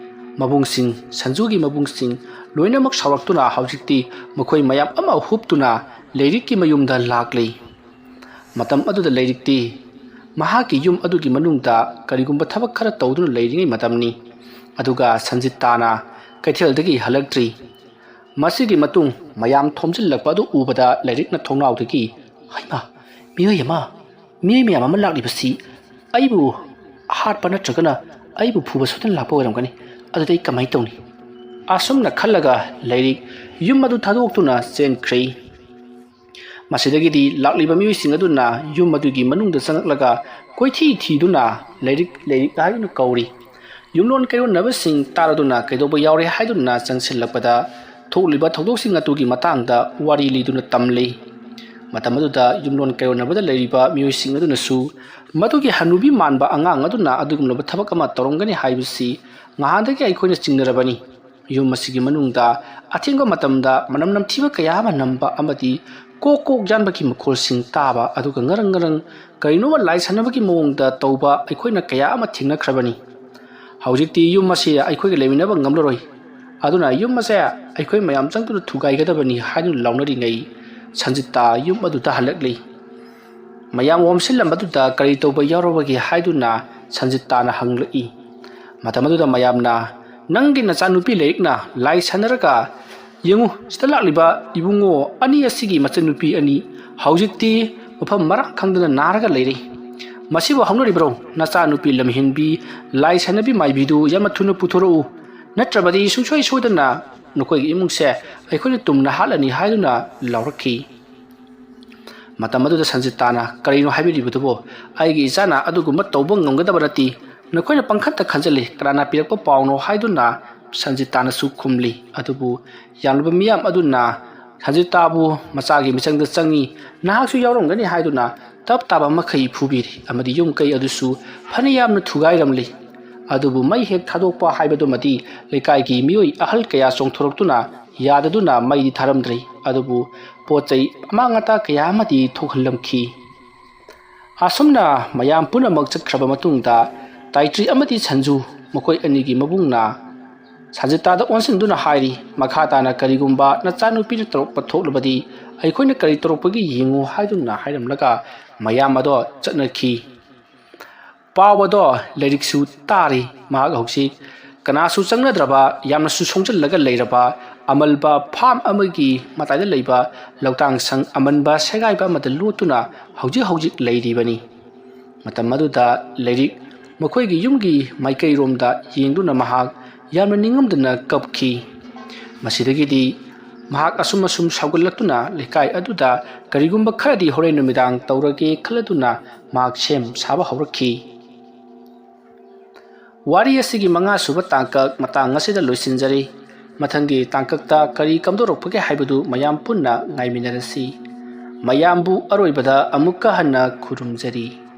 ꯃꯕꯨꯡꯁꯤꯡ, ꯁꯟꯖꯨꯒꯤ ꯃꯕꯨꯡꯁꯤꯡ ꯂꯣꯏꯅꯃꯛ ꯁꯥꯎꯔꯛꯇꯨꯅ ꯍꯧꯖꯤꯛꯇꯤ ꯃꯈꯣꯏ ꯃꯌꯥꯝ ꯑꯃ ꯍꯨꯞꯇꯨꯅ ꯂꯩꯔꯤꯛꯀꯤ ꯃꯌꯨꯝꯗ ꯂꯥꯛꯂꯤ꯫ ꯃꯇꯝ ꯑꯗꯨꯗ ꯂꯩꯔꯤꯛꯇꯤ ꯃꯍꯥꯛꯀꯤ ꯌꯨꯝ ꯑꯗꯨꯒꯤ ꯃꯅꯨꯡꯗ ꯀꯔꯤꯒꯨꯝꯕ ꯊꯕꯛ ꯈꯔ ꯇꯧꯗꯨꯅ ꯂꯩꯔꯤꯉꯩ ꯃꯇꯝꯅꯤ꯫ ꯑꯗꯨꯒ ꯁꯟꯖꯤꯇꯥꯅ ꯀꯩꯊꯦꯜꯗꯒꯤ ꯍꯜꯂꯛꯇ꯭ꯔꯤ꯫ ꯃꯁꯤꯒꯤ ꯃꯇꯨꯡ ꯃꯌꯥꯝ ꯊꯣꯝꯖꯤꯜꯂꯛꯄ ꯑꯗꯨ ꯎꯕꯗ ꯂꯩꯔꯤꯛꯅ ꯊꯣꯡꯅꯥꯎꯗꯒꯤ, "ꯍꯩꯃꯥ, ꯃꯤꯑꯣꯏ ꯑꯃ, ꯃꯤꯑꯣꯏ ꯃꯌꯥꯝ ꯑꯃ ꯂꯥꯛꯂꯤꯕꯁꯤ ꯑꯩꯕꯨ ꯍꯥꯠꯄ ꯅꯠꯇ꯭ꯔꯒꯅ ꯑꯩꯕꯨ ꯐꯨꯕ ꯁꯣꯏꯗꯅ ꯂꯥꯛꯄ ꯑꯣꯏꯔꯝꯒꯅꯤ꯫ ꯑꯗꯨꯗꯤ ꯑꯩ ꯀꯃꯥꯏꯅ ꯇꯧꯅꯤ?" ꯑꯁꯨꯝꯅ ꯈꯜꯂꯒ ꯂꯥꯏꯔꯤꯛ ꯌꯨꯝ ꯑꯗꯨ ꯊꯥꯗꯣꯛꯇꯨꯅ ꯆꯦꯟꯈ꯭ꯔꯦ꯫ ꯃꯁꯤꯗꯒꯤꯗꯤ ꯂꯥꯛꯂꯤꯕ ꯃꯤꯑꯣꯏꯁꯤꯡ ꯑꯗꯨꯅ ꯌꯨꯝ ꯑꯗꯨꯒꯤ ꯃꯅꯨꯡꯗ ꯆꯪꯂꯛꯂꯒ ꯀꯣꯏꯊꯤ ꯊꯤꯗꯨꯅ ꯂꯥꯏꯔꯤꯛ ꯂꯥꯏꯔꯤꯛ ꯍꯥꯏꯗꯨꯅ ꯀꯧꯔꯤ꯫ ꯌꯨꯝꯂꯣꯟ ꯀꯩꯔꯣꯟꯅꯕꯁꯤꯡ ꯇꯥꯔꯗꯨꯅ ꯀꯩꯗꯧꯕ ꯌꯥꯎꯔꯦ ꯍꯥꯏꯗꯨꯅ ꯆꯪꯁꯤꯜꯂꯛꯄꯗ ꯊꯣꯛꯂꯤꯕ ꯊꯧꯗꯣꯛꯁꯤꯡ ꯑꯗꯨꯒꯤ ꯃꯇꯥꯡꯗ ꯋꯥꯔꯤ ꯂꯤꯗꯨꯅ ꯇꯝꯂꯤ꯫ ꯃꯇꯝ ꯑꯗꯨꯗ ꯌꯨꯝꯂꯣꯟ ꯀꯩꯔꯣꯟꯅꯕꯗ ꯂꯩꯔꯤꯕ ꯃꯤꯑꯣꯏꯁꯤꯡ ꯑꯗꯨꯅꯁꯨ ꯃꯗꯨꯒꯤ ꯍꯅꯨꯕꯤ ꯃꯥꯟꯕ ꯑꯉꯥꯡ ꯑꯗꯨꯅ ꯑꯗꯨꯒꯨꯝꯂꯕ ꯊꯕꯛ ꯑꯃ ꯇꯧꯔꯝꯒꯅꯤ ꯍꯥꯏꯕꯁꯤ ꯉꯍꯥꯟꯗꯒꯤ ꯑꯩꯈꯣꯏꯅ ꯆꯤꯡꯅꯔꯕꯅꯤ꯫ ꯌꯨꯝ ꯑꯁꯤꯒꯤ ꯃꯅꯨꯡꯗ ꯑꯊꯦꯡꯕ ꯃꯇꯝꯗ ꯃꯅꯝ ꯅꯝꯊꯤꯕ ꯀꯌꯥ ꯑꯃ ꯅꯝꯕ ꯑꯃꯗꯤ ꯀꯣꯛ ꯀꯣꯛ ꯌꯥꯟꯕꯒꯤ ꯃꯈꯣꯜꯁꯤꯡ ꯇꯥꯕ, ꯑꯗꯨꯒ ꯉꯔꯪ ꯉꯔꯪ ꯀꯔꯤꯅꯣꯃ ꯂꯥꯏ ꯁꯥꯟꯅꯕꯒꯤ ꯃꯑꯣꯡꯗ ꯇꯧꯕ ꯑꯩꯈꯣꯏꯅ ꯀꯌꯥ ꯑꯃ ꯊꯦꯡꯅꯈ꯭ꯔꯕꯅꯤ꯫ ꯍꯧꯖꯤꯛꯇꯤ ꯌꯨꯝ ꯑꯁꯤ ꯑꯩꯈꯣꯏꯒ ꯂꯩꯃꯤꯟꯅꯕ ꯉꯝꯂꯔꯣꯏ, ꯑꯗꯨꯅ ꯌꯨꯝ ꯑꯁꯦ ꯑꯩꯈꯣꯏ ꯃꯌꯥꯝ ꯆꯪꯗꯨꯅ ꯊꯨꯒꯥꯏꯒꯗꯕꯅꯤ ꯍꯥꯏꯗꯨꯅ ꯂꯥꯎꯅꯔꯤꯉꯩ ꯁꯟꯖꯤꯇꯥ ꯌꯨꯝ ꯑꯗꯨꯗ ꯍꯜꯂꯛꯂꯤ꯫ ꯃꯌꯥꯝ ꯑꯣꯝꯁꯤꯜꯂꯝꯕꯗꯨꯗ ꯀꯔꯤ ꯇꯧꯕ ꯌꯥꯎꯔꯕꯒꯦ ꯍꯥꯏꯗꯨꯅ ꯁꯟꯖꯤꯇꯥꯅ ꯍꯪꯂꯛꯏ꯫ ꯃꯇꯝ ꯑꯗꯨꯗ ꯃꯌꯥꯝꯅ, "ꯅꯪꯒꯤ ꯅꯆꯥꯅꯨꯄꯤ ꯂꯥꯏꯔꯤꯛꯅ ꯂꯥꯏ ꯁꯥꯟꯅꯔꯒ ꯌꯦꯡꯉꯨ, ꯁꯤꯗ ꯂꯥꯛꯂꯤꯕ ꯏꯕꯨꯡꯉꯣ ꯑꯅꯤ ꯑꯁꯤꯒꯤ ꯃꯆꯟꯅꯨꯄꯤ ꯑꯅꯤ ꯍꯧꯖꯤꯛꯇꯤ ꯃꯐꯝ ꯃꯔꯥꯡ ꯈꯪꯗꯅ ꯅꯥꯔꯒ ꯂꯩꯔꯦ꯫ ꯃꯁꯤꯕꯨ ꯍꯧꯅꯔꯤꯕ꯭ꯔꯣ? ꯅꯆꯥꯅꯨꯄꯤ ꯂꯝꯍꯦꯟꯕꯤ, ꯂꯥꯏ ꯁꯥꯟꯅꯕꯤ ꯃꯥꯏꯕꯤꯗꯨ ꯌꯥꯝꯅ ꯊꯨꯅ ꯄꯨꯊꯣꯔꯛꯎ, ꯅꯠꯇ꯭ꯔꯕꯗꯤ ꯁꯨꯡꯁꯣꯏ ꯁꯣꯏꯗꯅ ꯅꯈꯣꯏꯒꯤ ꯏꯃꯨꯡꯁꯦ ꯑꯩꯈꯣꯏꯅ ꯇꯨꯝꯅ ꯍꯥꯠꯂꯅꯤ" ꯍꯥꯏꯗꯨꯅ ꯂꯥꯎꯔꯛꯈꯤ꯫ ꯃꯇꯝ ꯑꯗꯨꯗ ꯁꯟꯖꯤꯇꯥꯅ, "ꯀꯔꯤꯅꯣ ꯍꯥꯏꯕꯤꯔꯤꯕꯗꯨꯕꯣ? ꯑꯩꯒꯤ ꯏꯆꯥꯅ ꯑꯗꯨꯒꯨꯝꯕ ꯇꯧꯕ ꯉꯝꯒꯗꯕ ꯅꯠꯇꯦ꯫ ꯅꯈꯣꯏꯅ ꯄꯪꯈꯟꯇ ꯈꯟꯖꯜꯂꯤ꯫ ꯀꯅꯥꯅ ꯄꯤꯔꯛꯄ ꯄꯥꯎꯅꯣ?" ꯍꯥꯏꯗꯨꯅ ꯁꯟꯖꯤꯇꯥꯅꯁꯨ ꯈꯨꯝꯂꯤ꯫ ꯑꯗꯨꯕꯨ ꯌꯥꯝꯂꯕ ꯃꯤꯌꯥꯝ ꯑꯗꯨꯅ ꯁꯟꯖꯤꯇꯥꯕꯨ ꯃꯆꯥꯒꯤ ꯃꯤꯆꯪꯗ ꯆꯪꯉꯤ, ꯅꯍꯥꯛꯁꯨ ꯌꯥꯎꯔꯝꯒꯅꯤ ꯍꯥꯏꯗꯨꯅ ꯇꯞ ꯇꯥꯕ ꯃꯈꯩ ꯐꯨꯕꯤꯔꯤ ꯑꯃꯗꯤ ꯌꯨꯝ ꯀꯩ ꯑꯗꯨꯁꯨ ꯐꯅ ꯌꯥꯝꯅ ꯊꯨꯒꯥꯏꯔꯝꯂꯤ꯫ ꯑꯗꯨꯕꯨ ꯃꯩ ꯍꯦꯛ ꯊꯥꯗꯣꯛꯄ ꯍꯥꯏꯕꯗꯨꯃꯗꯤ ꯂꯩꯀꯥꯏꯒꯤ ꯃꯤꯑꯣꯏ ꯑꯍꯜ ꯀꯌꯥ ꯆꯣꯡꯊꯣꯔꯛꯇꯨꯅ ꯌꯥꯗꯗꯨꯅ ꯃꯩꯗꯤ ꯊꯥꯔꯝꯗ꯭ꯔꯤ꯫ ꯑꯗꯨꯕꯨ ꯄꯣꯠ ꯆꯩ ꯑꯃꯥꯡ ꯑꯇꯥ ꯀꯌꯥ ꯑꯃꯗꯤ ꯊꯣꯛꯍꯜꯂꯝꯈꯤ꯫ ꯑꯁꯨꯝꯅ ꯃꯌꯥꯝ ꯄꯨꯝꯅꯃꯛ ꯆꯠꯈ꯭ꯔꯕ ꯃꯇꯨꯡꯗ ꯇꯥꯏꯇ꯭ꯔꯤ ꯑꯃꯗꯤ ꯁꯟꯖꯨ ꯃꯈꯣꯏ ꯑꯅꯤꯒꯤ ꯃꯕꯨꯡꯅ ꯁꯟꯖꯤꯇꯥꯗ ꯑꯣꯟꯁꯤꯟꯗꯨꯅ ꯍꯥꯏꯔꯤ, "ꯃꯈꯥ ꯇꯥꯅ ꯀꯔꯤꯒꯨꯝꯕ ꯅꯆꯥꯅꯨꯄꯤꯅ ꯇꯧꯔꯛꯄ ꯊꯣꯛꯂꯕꯗꯤ ꯑꯩꯈꯣꯏꯅ ꯀꯔꯤ ꯇꯧꯔꯛꯄꯒꯦ ꯌꯦꯡꯉꯨ" ꯍꯥꯏꯗꯨꯅ ꯍꯥꯏꯔꯝꯂꯒ ꯃꯌꯥꯝ ꯑꯗꯣ ꯆꯠꯅꯈꯤ꯫ ꯄꯥꯎ ꯑꯗꯣ ꯂꯥꯏꯔꯤꯛꯁꯨ ꯇꯥꯔꯤ꯫ ꯃꯍꯥꯛ ꯍꯧꯖꯤꯛ ꯀꯅꯥꯁꯨ ꯆꯪꯅꯗ꯭ꯔꯕ, ꯌꯥꯝꯅꯁꯨ ꯁꯣꯡꯖꯜꯂꯒ ꯂꯩꯔꯕ ꯑꯃꯜꯕ ꯐꯥꯝ ꯑꯃꯒꯤ ꯃꯇꯥꯏꯗ ꯂꯩꯕ ꯂꯧꯇꯥꯡ ꯁꯪ ꯑꯃꯟꯕ ꯁꯦꯒꯥꯏꯕ ꯑꯃꯗ ꯂꯣꯠꯇꯨꯅ ꯍꯧꯖꯤꯛ ꯍꯧꯖꯤꯛ ꯂꯩꯔꯤꯕꯅꯤ꯫ ꯃꯇꯝ ꯑꯗꯨꯗ ꯂꯥꯏꯔꯤꯛ ꯃꯈꯣꯏꯒꯤ ꯌꯨꯝꯒꯤ ꯃꯥꯏꯀꯩꯔꯣꯝꯗ ꯌꯦꯡꯗꯨꯅ ꯃꯍꯥꯛ ꯌꯥꯝꯅ ꯅꯤꯡꯉꯝꯗꯅ ꯀꯞꯈꯤ꯫ ꯃꯁꯤꯗꯒꯤꯗꯤ ꯃꯍꯥꯛ ꯑꯁꯨꯝ ꯑꯁꯨꯝ ꯁꯥꯎꯒꯠꯂꯛꯇꯨꯅ ꯂꯩꯀꯥꯏ ꯑꯗꯨꯗ ꯀꯔꯤꯒꯨꯝꯕ ꯈꯔꯗꯤ ꯍꯣꯔꯦꯟ ꯅꯨꯃꯤꯗꯥꯡ ꯇꯧꯔꯒꯦ ꯈꯜꯂꯗꯨꯅ ꯃꯍꯥꯛ ꯁꯦꯝ ꯁꯥꯕ ꯍꯧꯔꯛꯈꯤ꯫ ꯋꯥꯔꯤ ꯑꯁꯤꯒꯤ ꯃꯉꯥ ꯁꯨꯕ ꯇꯥꯡꯀꯛ ꯃꯇꯥꯡ ꯑꯁꯤꯗ ꯂꯣꯏꯁꯤꯟꯖꯔꯤ꯫ ꯃꯊꯪꯒꯤ ꯇꯥꯡꯀꯛꯇ ꯀꯔꯤ ꯀꯝꯗꯧꯔꯛꯄꯒꯦ ꯍꯥꯏꯕꯗꯨ ꯃꯌꯥꯝ ꯄꯨꯟꯅ ꯉꯥꯏꯃꯤꯟꯅꯔꯁꯤ꯫ ꯃꯌꯥꯝꯕꯨ ꯑꯔꯣꯏꯕꯗ ꯑꯃꯨꯛꯀ ꯍꯟꯅ ꯈꯨꯔꯨꯝꯖꯔꯤ꯫